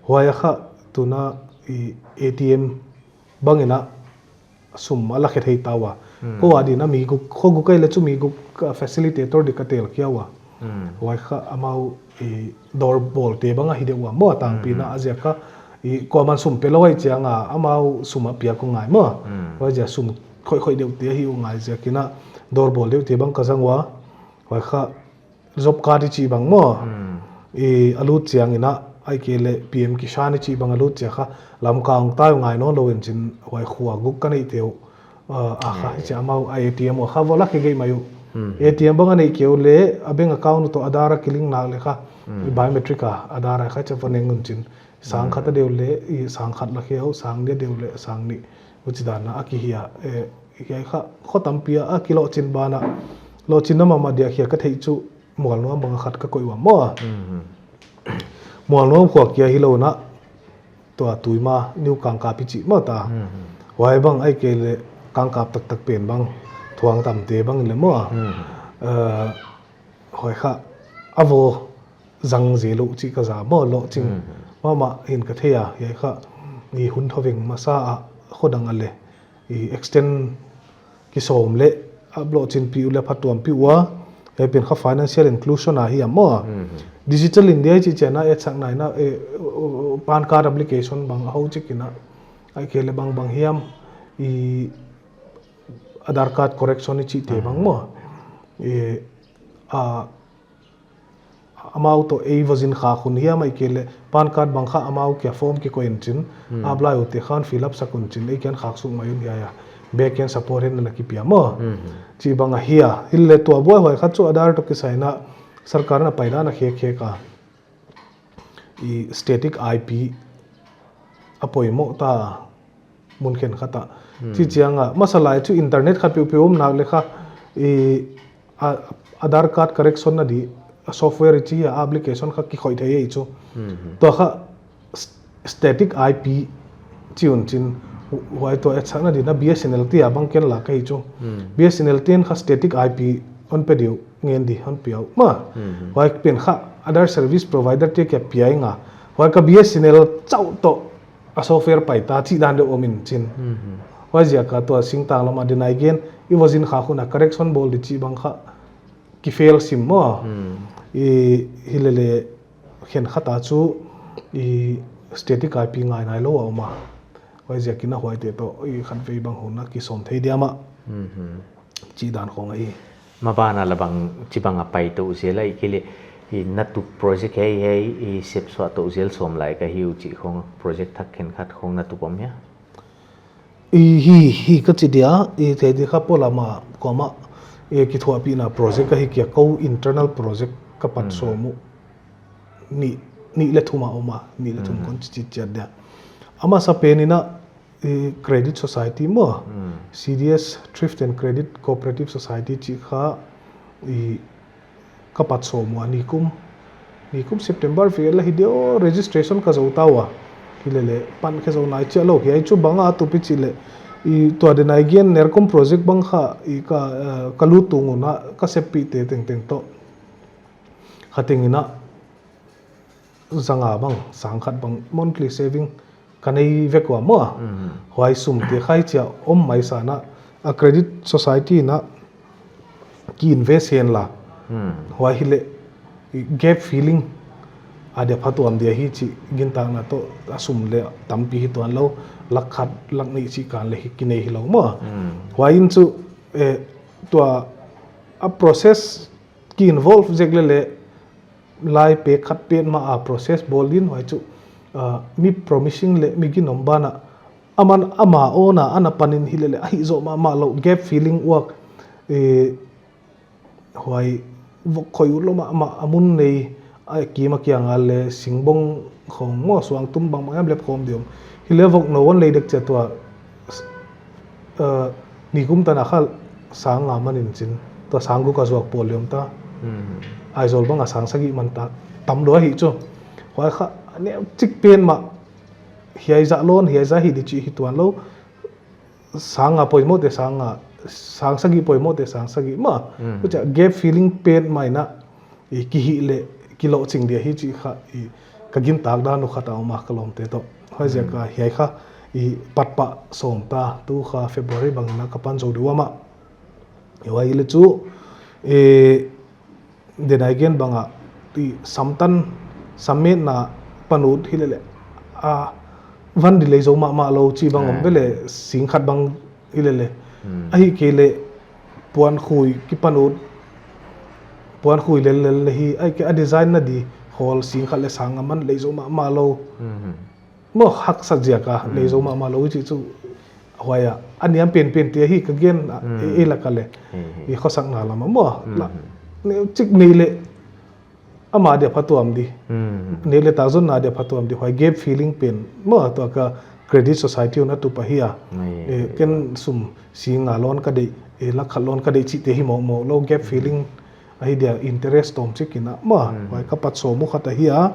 Huai a kha tuna, eh, A T M bang in a sum a lakhe thei ta ua. Kou a din a mi guk, kho guk ei leh chu mi guk, ah, facilitator di ka tel kia ua. Huai kha amau, eh, dawr bawlte bang ahi deuh ua maw, a tangpi in a ziak kha, eh, kuaman sum pe lou ahi chiang a, amau sum a piak uh ngai maw. Huai ziak sum khoih khoih deuh te ahi uh ngai ziak in a dawr bawl deuh te bang ka zang ua. Huai kha job card i chih bang maw. I a lut chiang in a, ahihkeileh P M Kisan i chih bang a lut chiang kha, Lamka hong tai uh ngai nawn lou in chin huai khua guk ka neih te uh. Ah, a kha, i chia mau, a A T M uh kha va lakhe gei mai uh. A T M bang a neih kei uleh, a bank account toh Aadhaar a kilink nak leh kha, i biometric a Aadhaar a kha chia va neng un chin. Sang khat a deuh leh, i sang khat lakhe uh, sang nih a deuh leh, sang nih. Huchi dan a a kihia, eh, hiai kha, kho tampi a, a kilohchin ban a. Lohchinna mahmah dia hia ka theih chu, Mualnuam bang a khat ka koih ua maw. Mualnuam khua kia hilou in a, tua Tuima, New Kangkapi chih maw ta. Huai bang ahihkeileh kangkap taktak pen bang thuang tamte bang leh maw. Hmm. Eh, huai kha a vo zang zel uh chih ka za maw, lohching. Hmm. Mahmah hi'n ka thei a, hiai kha i hun thoveng masa a khodang a leh i extend kisawm leh a lohchingpih uh leh phatuampih ua, hiai pen kha financial inclusion ahi a maw. Hmm. Digital India i chih chiang a, etsakna in a, eh, PAN card application bang a hou chik in a, ahihkeileh bangbang hiam, i Aadhaar card correction i chihte bang maw. Eh, a, amau toh ei va zin khak hun hiam ahihkeileh PAN card bang kha amau kia form kikoih in chin, Hmm. apply ute khan fill up sak un chin, ei kiang khak suk mai un hiai a. Back end support hen na kipia maw. Hmm. Chih bang ahi a. Hileleh tua buaihuai khat chu Aadhaar toh kisai in a, sarkar in a paidan a khek khek a. I static I P a poimoh ta mun khenkhat ah. Hmm. Chih chiang a, masa lai chu internet khat peuhpeuh om nak leh kha, i, a, Aadhaar card correction na di, a software i chih a application kha kikhoih thei ei chu. Hmm. Tua kha s-, static I P chi un chin, hu-, huai toh etsakna di in a B S N L te a bang ken la ka hi chu. Hmm. B S N L te'n kha static I P hon pe di uh, ngen di hon pia uh maw. Hmm. Huai pen kha Aadhaar service provider te kia pia ing a. Huai kha B S N L chauh toh a software pai ta chih dan deuh om in chin. Hmm. Huaiziak a tua singtang lam a dinai gen, i va zin khak hun a correction bawl di chih bang kha kifail sim maw. Hmm. I hileleh khenkhat a chu i static I P ngai nailou a om a. Huaiziak in a huaite toh i khatvei bang hun a kisawm thei diam a. Hmm. Chih dan khong ahi. Maban a la bang chibang a pai tou zel ahihkeileh, i na tup project hiai hiai i sepsuah tou zel sawm lai ka hi uh chih khong project thak khenkhat khong na tup om hia? I hi, hi ka chi dia, i thei di kha polam a, kuamah, i kithuahpihna project ahi kei a, kou internal project ka pat Hmm. sawm uh. Nih, nih leh thum a om a, nih leh thum Hmm. kon chi chi chiat dia. A masa pen in a, i Credit Society maw, Hmm. C D S, Thrift and Credit Cooperative Society chih kha, i ka pat sawm ua nikum, nikum September vel ahi dia, registration ka zou ta ua. Hileleh, pan khe zou nai chiah lou, hiai chu bang a tup i chih leh. I tua dinai gen NERCOM project bang kha, i ka, eh, ka lut tung un a, ka seppihte tengteng toh. Kha teng in a, zanga bang, sangkhat bang, monthly saving ka nei vek ua maw. Hmm. Huai sumte kha hichia om mai sa in a, a Credit Society in a ki invest hen la. Hmm. Huai hileh gap filling a dia phatuam dia hi chih gintakna toh a sum leh tampi hi tuan lou, lak khat, lak nih chih kan leh hi kinei hilou maw. Hmm. Huai in chu, eh, tua a process ki involve zek leleh, lai pek khat petmah a process bawl din huai chu, ah, mi promising leh mi ginom ban a, aman ama own a, ana pan in hileleh, ahi zoh mahmah lou, gap filling uak, eh, huai vok khoih ut lou mahmah, a mun nei, a kim a kiang a leh, singbong khong maw, suangtum bangbang hiam lep khawm di om. Hileh vok nou hon lei dek chiat ua, eh, nikum tan a kha sang nga man in chin, tua sang guk a zuak pawl liam ta. Hmm. Aizawl bang a sang sagih man ta, tam lou ahi chu. Huai kha, neuchik pen mah, hiai zah lou, hiai zah hi di chih hi tuan lou. Sang nga poimoh te sang nga, sang sagih poimoh te sang sagih maw. Hmm. Huchia gap filling pen mai in a, i kihih leh, kilohching dia hi chih kha, i ka gintak dan uh khat a om a ka lawmte toh. Huaiziak a Hmm. hiai kha, i pat pah sawm ta, tu kha February bang in a ka pan zou di ua mah. Huai leh chu, eh, dinai gen bang a, i samtan, sammetna pan ut hileleh, a, van di lei zou mahmah lou chih bang om Ah. ve leh, sing khat bang hileleh. Hmm. Ahihkeileh, puan khui kipan ut, puan khui lel lel leh hi, ahihkeileh a design na di, hall sing khat leh sang nga man lei zou mahmah lou. Hmm. Maw haksa ziak a, Hmm. lei zou mahmah lou chih chu, huai a, a niam penpen te hi ka gen a, Hmm. ei, ei lak a leh. Hmm. I khosakna lam a maw, Hmm. la, neuchik nei leh, ama dia phatuam di. Hmm. Nei leh tak zonna dia phatuam di, huai gap filling pen. Maw tua ka Credit Society un a tup ahi a. Ai, Eh, ai, ken ai. sum sing nga lou ka deih, eh, lak khat lou ka deih chihte hi mawkmawk lou, gap Hmm. filling ahi dia interest tawm chik in a. Maw, Hmm. huai ka pat sawm uh khat ahi a.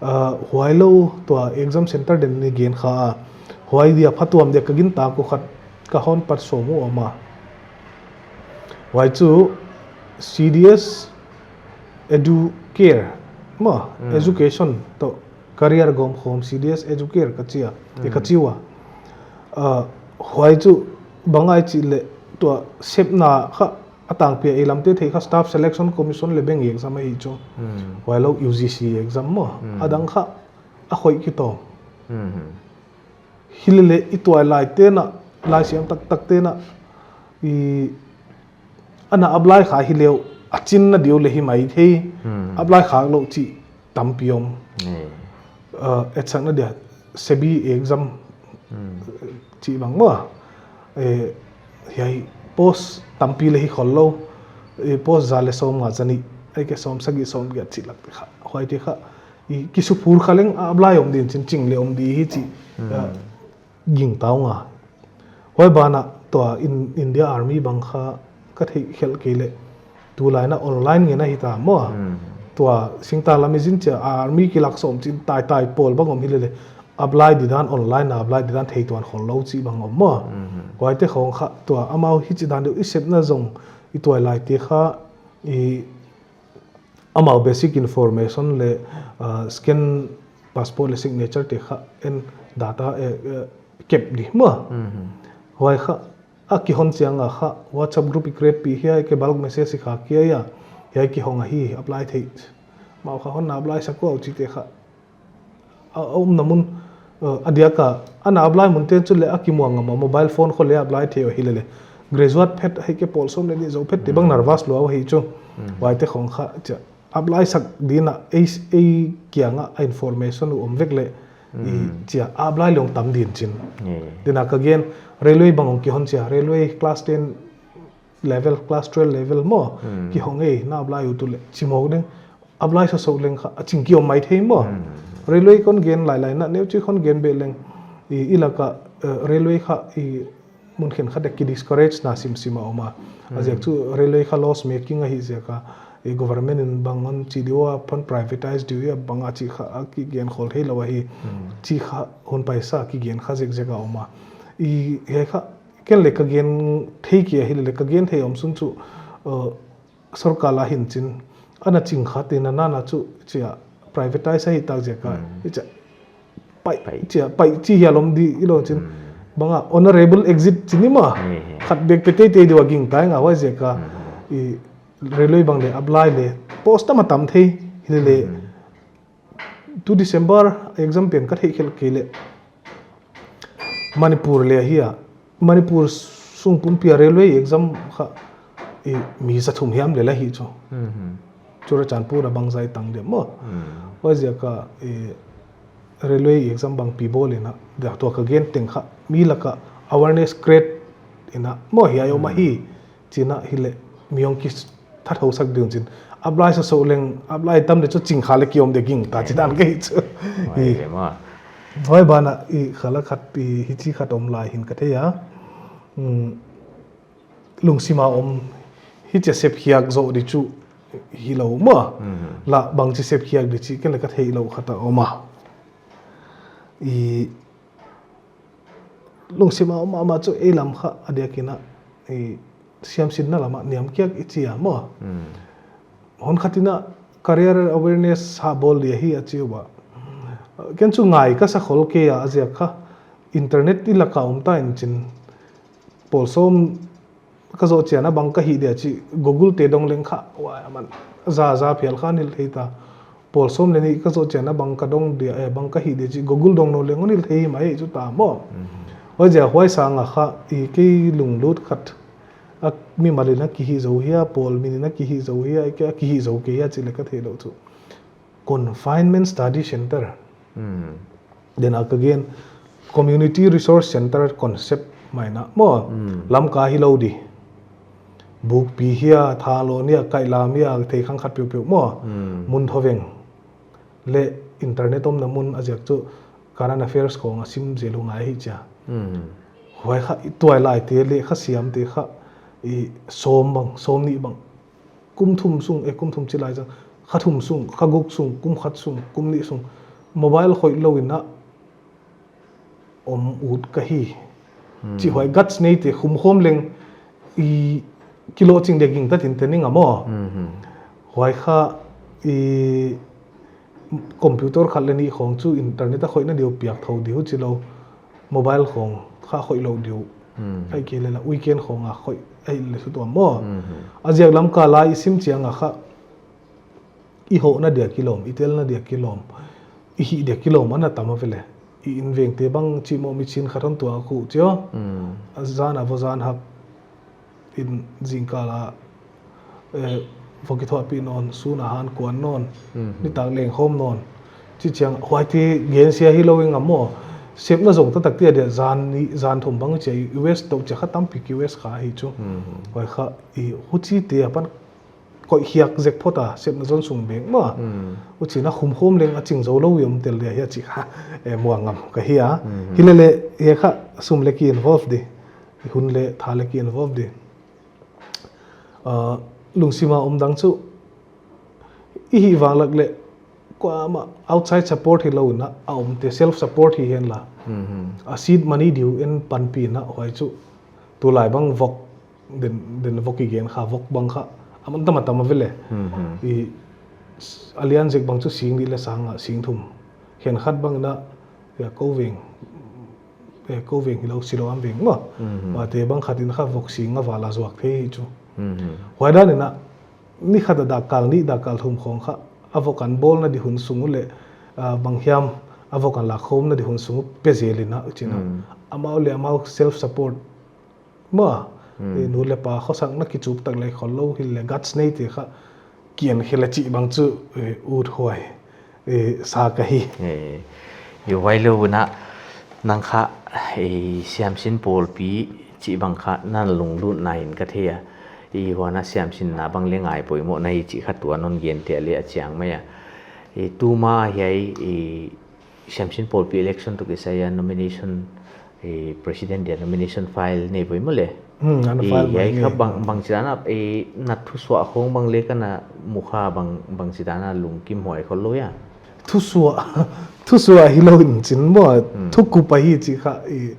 Ah, huai lou tua exam center den ni gen kha a. Huai dia phatuam dia ka gintak uh khat ka hon pat sawm uh om a. Huai chu C D S Educare maw, education toh career gawmkhawm C D S Educare ka chi a, e ka chi ua. Huai chu bang ahia chih leh tua sepna kha a tangpi a ei lamte theih kha Staff Selection Commission leh bank exam ahi chu. Huailou U G C exam maw, a dang kha a khoih kitawm. Hilele i tuailaite'n a, laisiam taktakte'n a, i, ana apply kha hileh uh a chinna diu leh hi maithei, apply khak lou chih tampi om. Etsakna dia SEBI exam chih bang maw. Hiai post tampi leh hi khollou, post za leh sawmnga zanih, ahihkeileh sawmsagih sawmgiat chih lak kha, huaite kha i kisuphur kha leng a apply om din chin, ching leh om di hi chih gingta ung a. Huai banah tua India Army bang kha ka theih khelh kei leh tulai in a online ngen ahita maw. Tua singtang lam i zin chiang a army kilak sawm chin taitai pawl bang om hilele apply didan, online a apply didan thei tuan khollou chih bang om maw. Huaite khong kha tua amau hichidan deuh i sepna zong i tuailaite kha i amau basic information leh scan, passport leh signature te kha en, data kep di maw. Huai kha a kihon chiang a kha WhatsApp group i create pih hia, ahihkeileh bulk message i khak hia, hiai kihong ahi, apply theih. Amau kha hon na apply sak uh chihte kha a omna mun, a diak a ana apply munte chu leh a kimuang ngam a, mobile phone khong leh apply thei uh hilele graduate phet ahihkeileh pawl sawm leh nih zou phet te bang nervous lua ahi chu. Huaite khong kha chia apply sak din a ei kiang a information uh om vek leh chia apply leh hong tam din chin. Din a ka gen, railway bang hong kihon chia, railway class ten level, class twelve level maw, kihong ei, na apply uh tu leh chimawk ding. Apply sawsawh leng kha a ching ki om maithei maw. Railway kon gen lailai na neuchi kon gen beh leng, i lak a railway kha i mun khenkhat a ki discourage na simsim a om a. A ziak chu railway kha loss making ahih ziak a, i government in bang hon chi diu a, hon privatize diu a, bang a chih kha a kigen khol theilou ahi. Chih kha hun paisa kigen kha zekzek a om a. Hiai kha ken leh ka gen thei kei a hilele ka gen thei om sun chu sorkar a hin chin ana ching kha te na nana chu chia privatize ahi tak ziak a chia pai, chia pai chi hial om di hilou chin. Bang a honorable exit chi ni maw, khat bek pe teitei diu a gingta ing a, huai ziak a railway bang leh apply leh post tam a tam thei hilele tu December exam pen ka theih khelh kei leh Manipur leh ahi a, Manipur sung pumpi a railway exam kha mi za thum hiam leh la hi chu. Churachandpur a bangzah i tang diam maw. Huai ziak a railway exam bangpi bawl in a, tua ka gen teng kha mi lak a awareness create in a maw, hiai om ahi chin a hileh mi hong kithat hou sak ding chin. Apply sawsawh leng, apply tam leh chu ching kha leh ki om di gingta chidan ka hi chu. Huai banah i kha la khat hichi khat om lai hi'n ka thei a. Lungsim a om hichia sepkhiak zoh di chu hilou maw. La bangchi sepkhiak di chih ken leh ka theihlouh khat a om a. Lungsim a om mahmah chu ei lam kha a diak in a, siamsinna lam a niamkhiak i chi a maw. Hon khat in a career awareness ha bawl di ahi a chi ua. Ken chu ngai ka sa khol kei a, a ziak kha internet i lak a om ta in chin, pawl sawm ka zoh chiang a bang ka hih dia chih Google te dong leng kha, huai aman za za phial kha hon hilh thei ta. Pawl sawm leh nih ka zoh chiang a bang ka dong dia, bang ka hih dia chih Google dong nawn leng hon hilh thei mai chu ta maw. Huai ziak huai sang a kha i kei lunglut khat a, mimal in a kihih zou hia, pawl min in a kihih zou hia, ahihkeileh a kihih zou kei hia chih leh ka theihlouh chu Confinement Study Centre, den a ka gen Community Resource Centre concept mai na maw. Lamka hilou di, Bukpi hia, Thanlon hia, Kaihlam hia, theikhang khat peuhpeuh maw, mun thoveng leh internet omna mun, a ziak chu current affairs khong a sim zel uh ngai hi chia. Huai kha i tuailaite leh kha siamte kha i sawm bang, sawmnih bang, kum thum sung, e kum thum chi lai zang, kha thum sung, kha guk sung, kum khat sung, kum nih sung mobile khoih lou in a om ut ka hi. Chih huai guts neite khum khawm leng i kilawhching dia gingta tin te ning a maw. Huai kha i computer khat leh nih khawng chu internet a khoihna diu piak thou diu chi lou. Mobile khawng kha khoih lou diu. Ahihkeileh la weekend khawng a khoih ahih leh sutuam maw. A ziak lam kal a i sim chiang a kha i hohna dia kilawm, i telna dia kilawm, i hih dia kilawm ana tam a ve leh. I invengte bang chih maw, mi chin khat hon tuak uh chi aw. A zan a va zan hak in zingkal a, eh, va kithuahpih nawn, sun a han kuan nawn, nitak leng khawm nawn. Chih chiang huaite gensia hilou i ngam maw. Sepna zong taktak te dia zan nih, zan thum bang chia i waste tou chia kha tampi ki waste kha hi chu. Huai kha i huchite apan koih hiak zek phot a, sepna zon sung bek maw. Huchiin a khum khawm leng a ching zou lou i om tel dia hi a chih kha, eh, muang ngam ka hi a. Hilele, hi kha sum leh ki involve di. Hun leh tha leh ki involve di. Ah, lungsim a om dang chu i hih vanglak leh kuamah outside support hilou in a, a omte self support hi hen la. A seed money diu in panpihna huai chu tulai bang vok den, den vok i gen kha, vok bang kha a man tam a tam a ve leh. I s-, a lian zek bang chu sing nih leh sang a, sing thum. Khenkhat bang in a, ya, koveng, eh, koveng hilou, Siloam veng maw. Huaite bang khat in kha vok sing a val a zuak thei hi chu. Huai dan in a, ni khat a dakkal nih, dakkal thum khawng kha a vok an bawlna di hun sung uh leh, ah, bang hiam a vok an lak khawmna di hun sung uh pe zel in a, huchiin a. Amau leh amau self support maw. Eh, nu leh pa khosakna kichup tak leh khol lou hileh guts neite kha kian khel a chih bang chu, eh, ut huai, eh, sa ka hi. Eh, i vai lou na nang kha, eh, siamsin pawlpi chih bang kha na lunglutna in ka thei a. I huan a siamsinna bang leh ngai poimoh na hi chih kha tua non gen te leh a chiang mai a. Eh, tuma hiai, eh, siamsin pawlpi election toh kisai a nomination, eh, president dia nomination file nei poimoh leh. Hmm, an file mai hiai kha bang, bang chidan a, eh, na thusuah khawng bang leh ka na mu kha bang, bang chidan a lungkim huai khol lou a. Thusuah, thusuah hilou in chin maw, thukup ahi chih kha, i,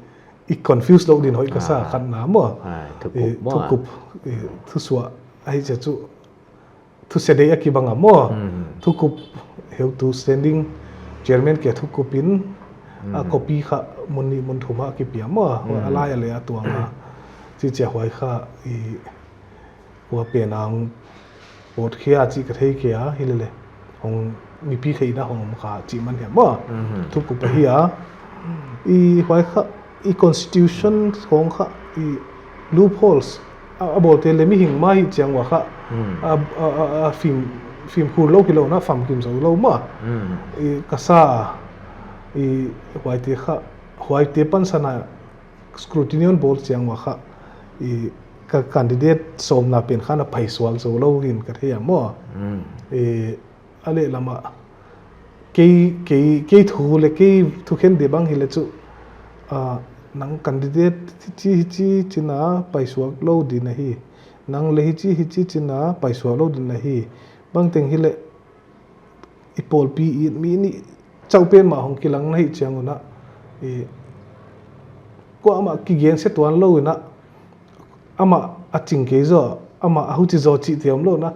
i confuse lou din hoih ka sa khat na maw. Ai, thukup maw. Thukup, i, thusuah ahi chia chu thuse dei a kibang a maw. Thukup heutu standing chairman kia thukup in a copy kha mun nih mun thum a kipia maw. A lai a leh a tuang a. Chih chia huai kha i hua pen ang pot khia chih ka thei kei a hilele. Hong mipi kha i na hong om kha chih man hiam maw. Thukup ahi a. I huai kha i constitution khawng kha i loopholes a, a bawlte leh mihing mah hi chiang ua kha, a, a, a, a fim, fimkhur lou hilou na, famkim zou lou mah. I ka sa a, i huaite kha, huaite pansan a scrutiny hon bawl chiang ua kha, i ka candidate sawmna pen kha na paisuak zou lou hi'n ka thei a maw. I a lehlam ah kei, kei, kei thu leh kei thukhen ding bang hileh chu, ah, nang candidate hichi, hichi chin a paisuak lou ding na hi. Nang leh hichi, hichi chin a paisuak lou ding na hi. Bangteng hileh i pawlpi i mi nih chauh pen mah hong kilang na hi chiang un a, i kuamah kigen se tuan lou in a, amah a ching kei zaw, amah a huchi zaw chih te om lou in a,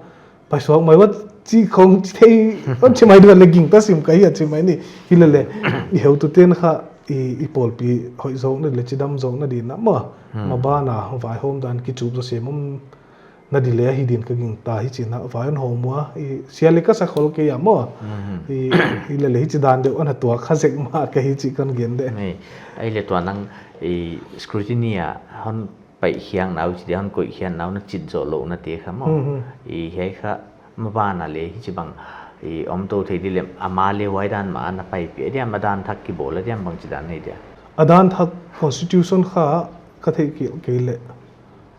paisuak mai ua chih khong chi thei, hon chi mai ding leh gingta sim ka hi a chi mai ni. Hilele, i heutute'n kha, i, i pawlpi hoih zawkna leh chidam zawkna ding in a maw. Maban a vaihawm dan kichup zaw sem om na di leh ahi ding ka gingta hi chi in a, vai hon hawm ua, i sia leh ka sa khol kei a maw. I, hilele hichi dan deuh ana tuak kha zek mah ka hi chih kon gen de. Ni, ahihleh tua nang, i scrutiny a hon paihkhiakna uh chi dia, hon koihkhiakna uh na chit zoh louhna te kha maw. I hiai kha maban a leh hichibang i om tou thei di leh, ama leh huai dan mah ana paipih a diam, a dan thak kibawl a diam, bangchidan nei dia? A dan thak constitution kha ka theih kei, kei leh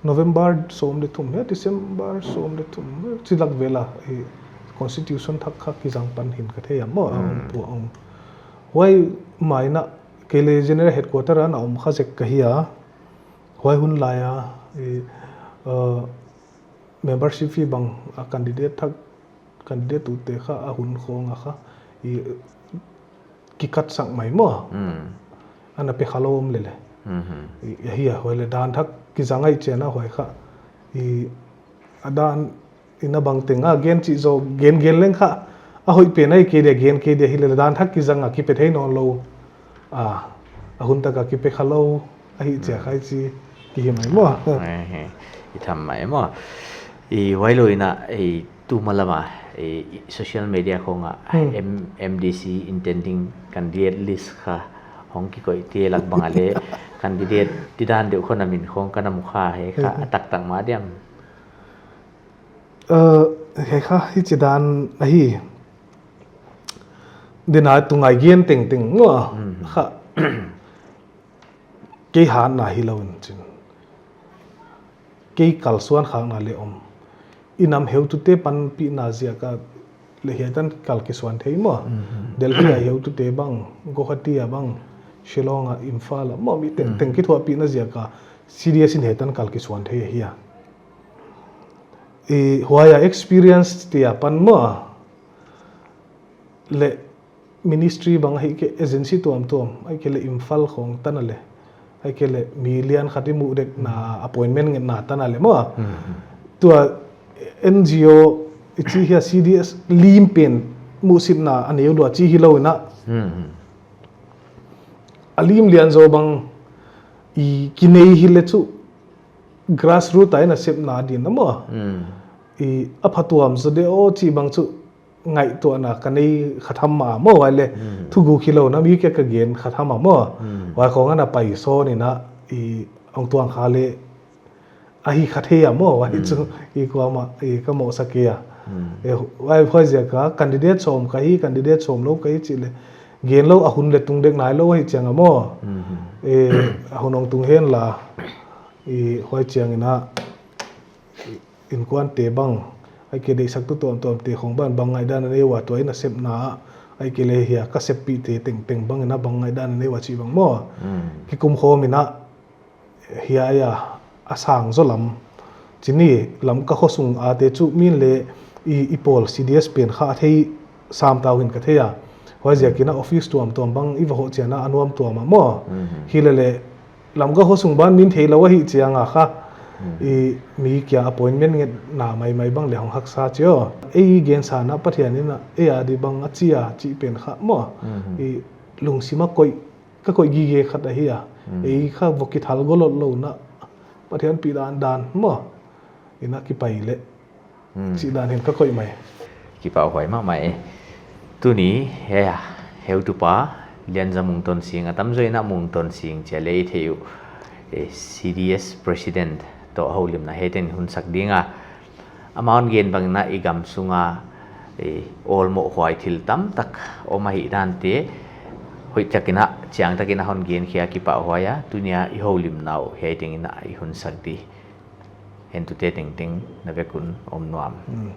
November sawm leh thum hia, December sawm leh thum hia, chilak vel a, i constitution thak kha kizang pan hi'n ka thei a maw, a om pua om. Huai mai in a, kei leh general headquarter a na om kha zek ka hi a. Huai hun lai a, i, uh, membership fee bang a candidate thak, candidate tute kha a hun khawng a kha, i, kikat sak mai maw. ana pe khalou om lele. Mhm. I, ahi a, huai le dan thak kizang ahih chiang a huai kha. I, a dan in a bang teng a gen chih zaw, gen gen leng kha. A hoih pen ahih kei dia, gen kei dia hilele dan thak kizang a kipe thei nawnlou. A, a hun tak a kipe khalou, ahih chiang kha i chi, ki hi mai maw. Ehe, i tham mai maw. I huailou in a, i tuma lam a, i social media khong a, Hmm. M-, M D C intending candidate list kha hong kikoih te lak bang a le, candidate ti dan deuh khong a min khong ka na mu kha, hiai kha, Hmm. a taktak mah diam. Uh, hiai kha hichi dan ahi. Dena tu ngai gen tengteng maw. Hmm. Kha. Kei hatna hilou in chin. Kei kalsuan khakna le om. I nam heutute panpihna ziak a le hiai tan kal kisuan thei maw. Mhm. Delhi a heutute bang, Guwahati a bang, Shillong a, Imphal a maw, mi teng, Mm. teng kithuahpihna ziak a C D S in hiai tan kal kisuan thei ahi a. I huai a experience te apan maw. Le ministry bang ahihkeileh agency tuamtuam, ahihkeileh Imphal khong tan a le, ahihkeileh mi lian khat i muh dek na appointment ngetna tan a le maw. Hmm. Tua N G O i chi hia, C D S lim pen muhsitna a neu lua chi hilou in a. Hmm. A lim lian zaw bang i kinei hile chu grassroot a i na sepna din a maw. Hmm. I a phatuam zaw de aw chih bang chu ngaihtuahna ka nei kha tham a maw, huai le Hmm. thuguk hilou in a mi kia ka gen kha tham a maw. Hmm. Huai khong ana pai sawn in a i hong tuang kha le ahi kha thei a maw, huai Hmm. chu i kuamah i ka mohsa kei a. Hmm. E, huai, huai ziak a candidate sawm ka hi, candidate sawm lou ka hi chih le gen lou a hun le tung dek nailou ahih chiang a maw. Hmm. E, a hun hong tung hen la i huai chiang in a inkuante bang, ahihkeileh deihsaktu tuamtuamte khong bang, bang ngaihdan a nei ua tua i na sepna, ahihkeileh hia ka seppihte tengteng bang in a bang ngaihdan a nei ua chih bang maw. Hmm. Kikum khawm in a hiai a, a sang zaw lam. Chih ni Lamka khosung a te chu min le i, i pawl C D S pen kha a thei sam ta uh in ka thei a. Huai ziak in a office tuamtuam bang i va hoh chiang a a nuam tuam a maw. Mhm. Hilele Lamka khosung ban min theilou ahih chiang a kha. Mhm. I mi kia appointment ngetna maimai bang le hong haksa chi aw. Ei gensa in a Pathian in a, ei a di bang a chi a chih pen kha maw. Mhm. I lungsim a koih, ka koih gige khat ahi a. Mhm. Ei kha va kithal golot lou in a Pathian pi dandan maw. In a kipai le. Hmm. Chih dan hi'n ka koih mai. Kipahhuai mahmah e. Tuni, he, heutupa, Lianza Mungtonsing, a tamzaw in a Mungtonsing chi a le i thei uh, e, C D S President toh houlimna hiai tan hun sak ding a. Amah hon gen bang in a i gam sung a, e, awlmoh huai thil tamtak om ahih dan te, hoihtak in a, chiangtak in a hon gen khia kipahhuai a, tuni a i houlimna uh hiai teng in a i hun sak di. Hentute tengteng na vek un om nuam. Hmm.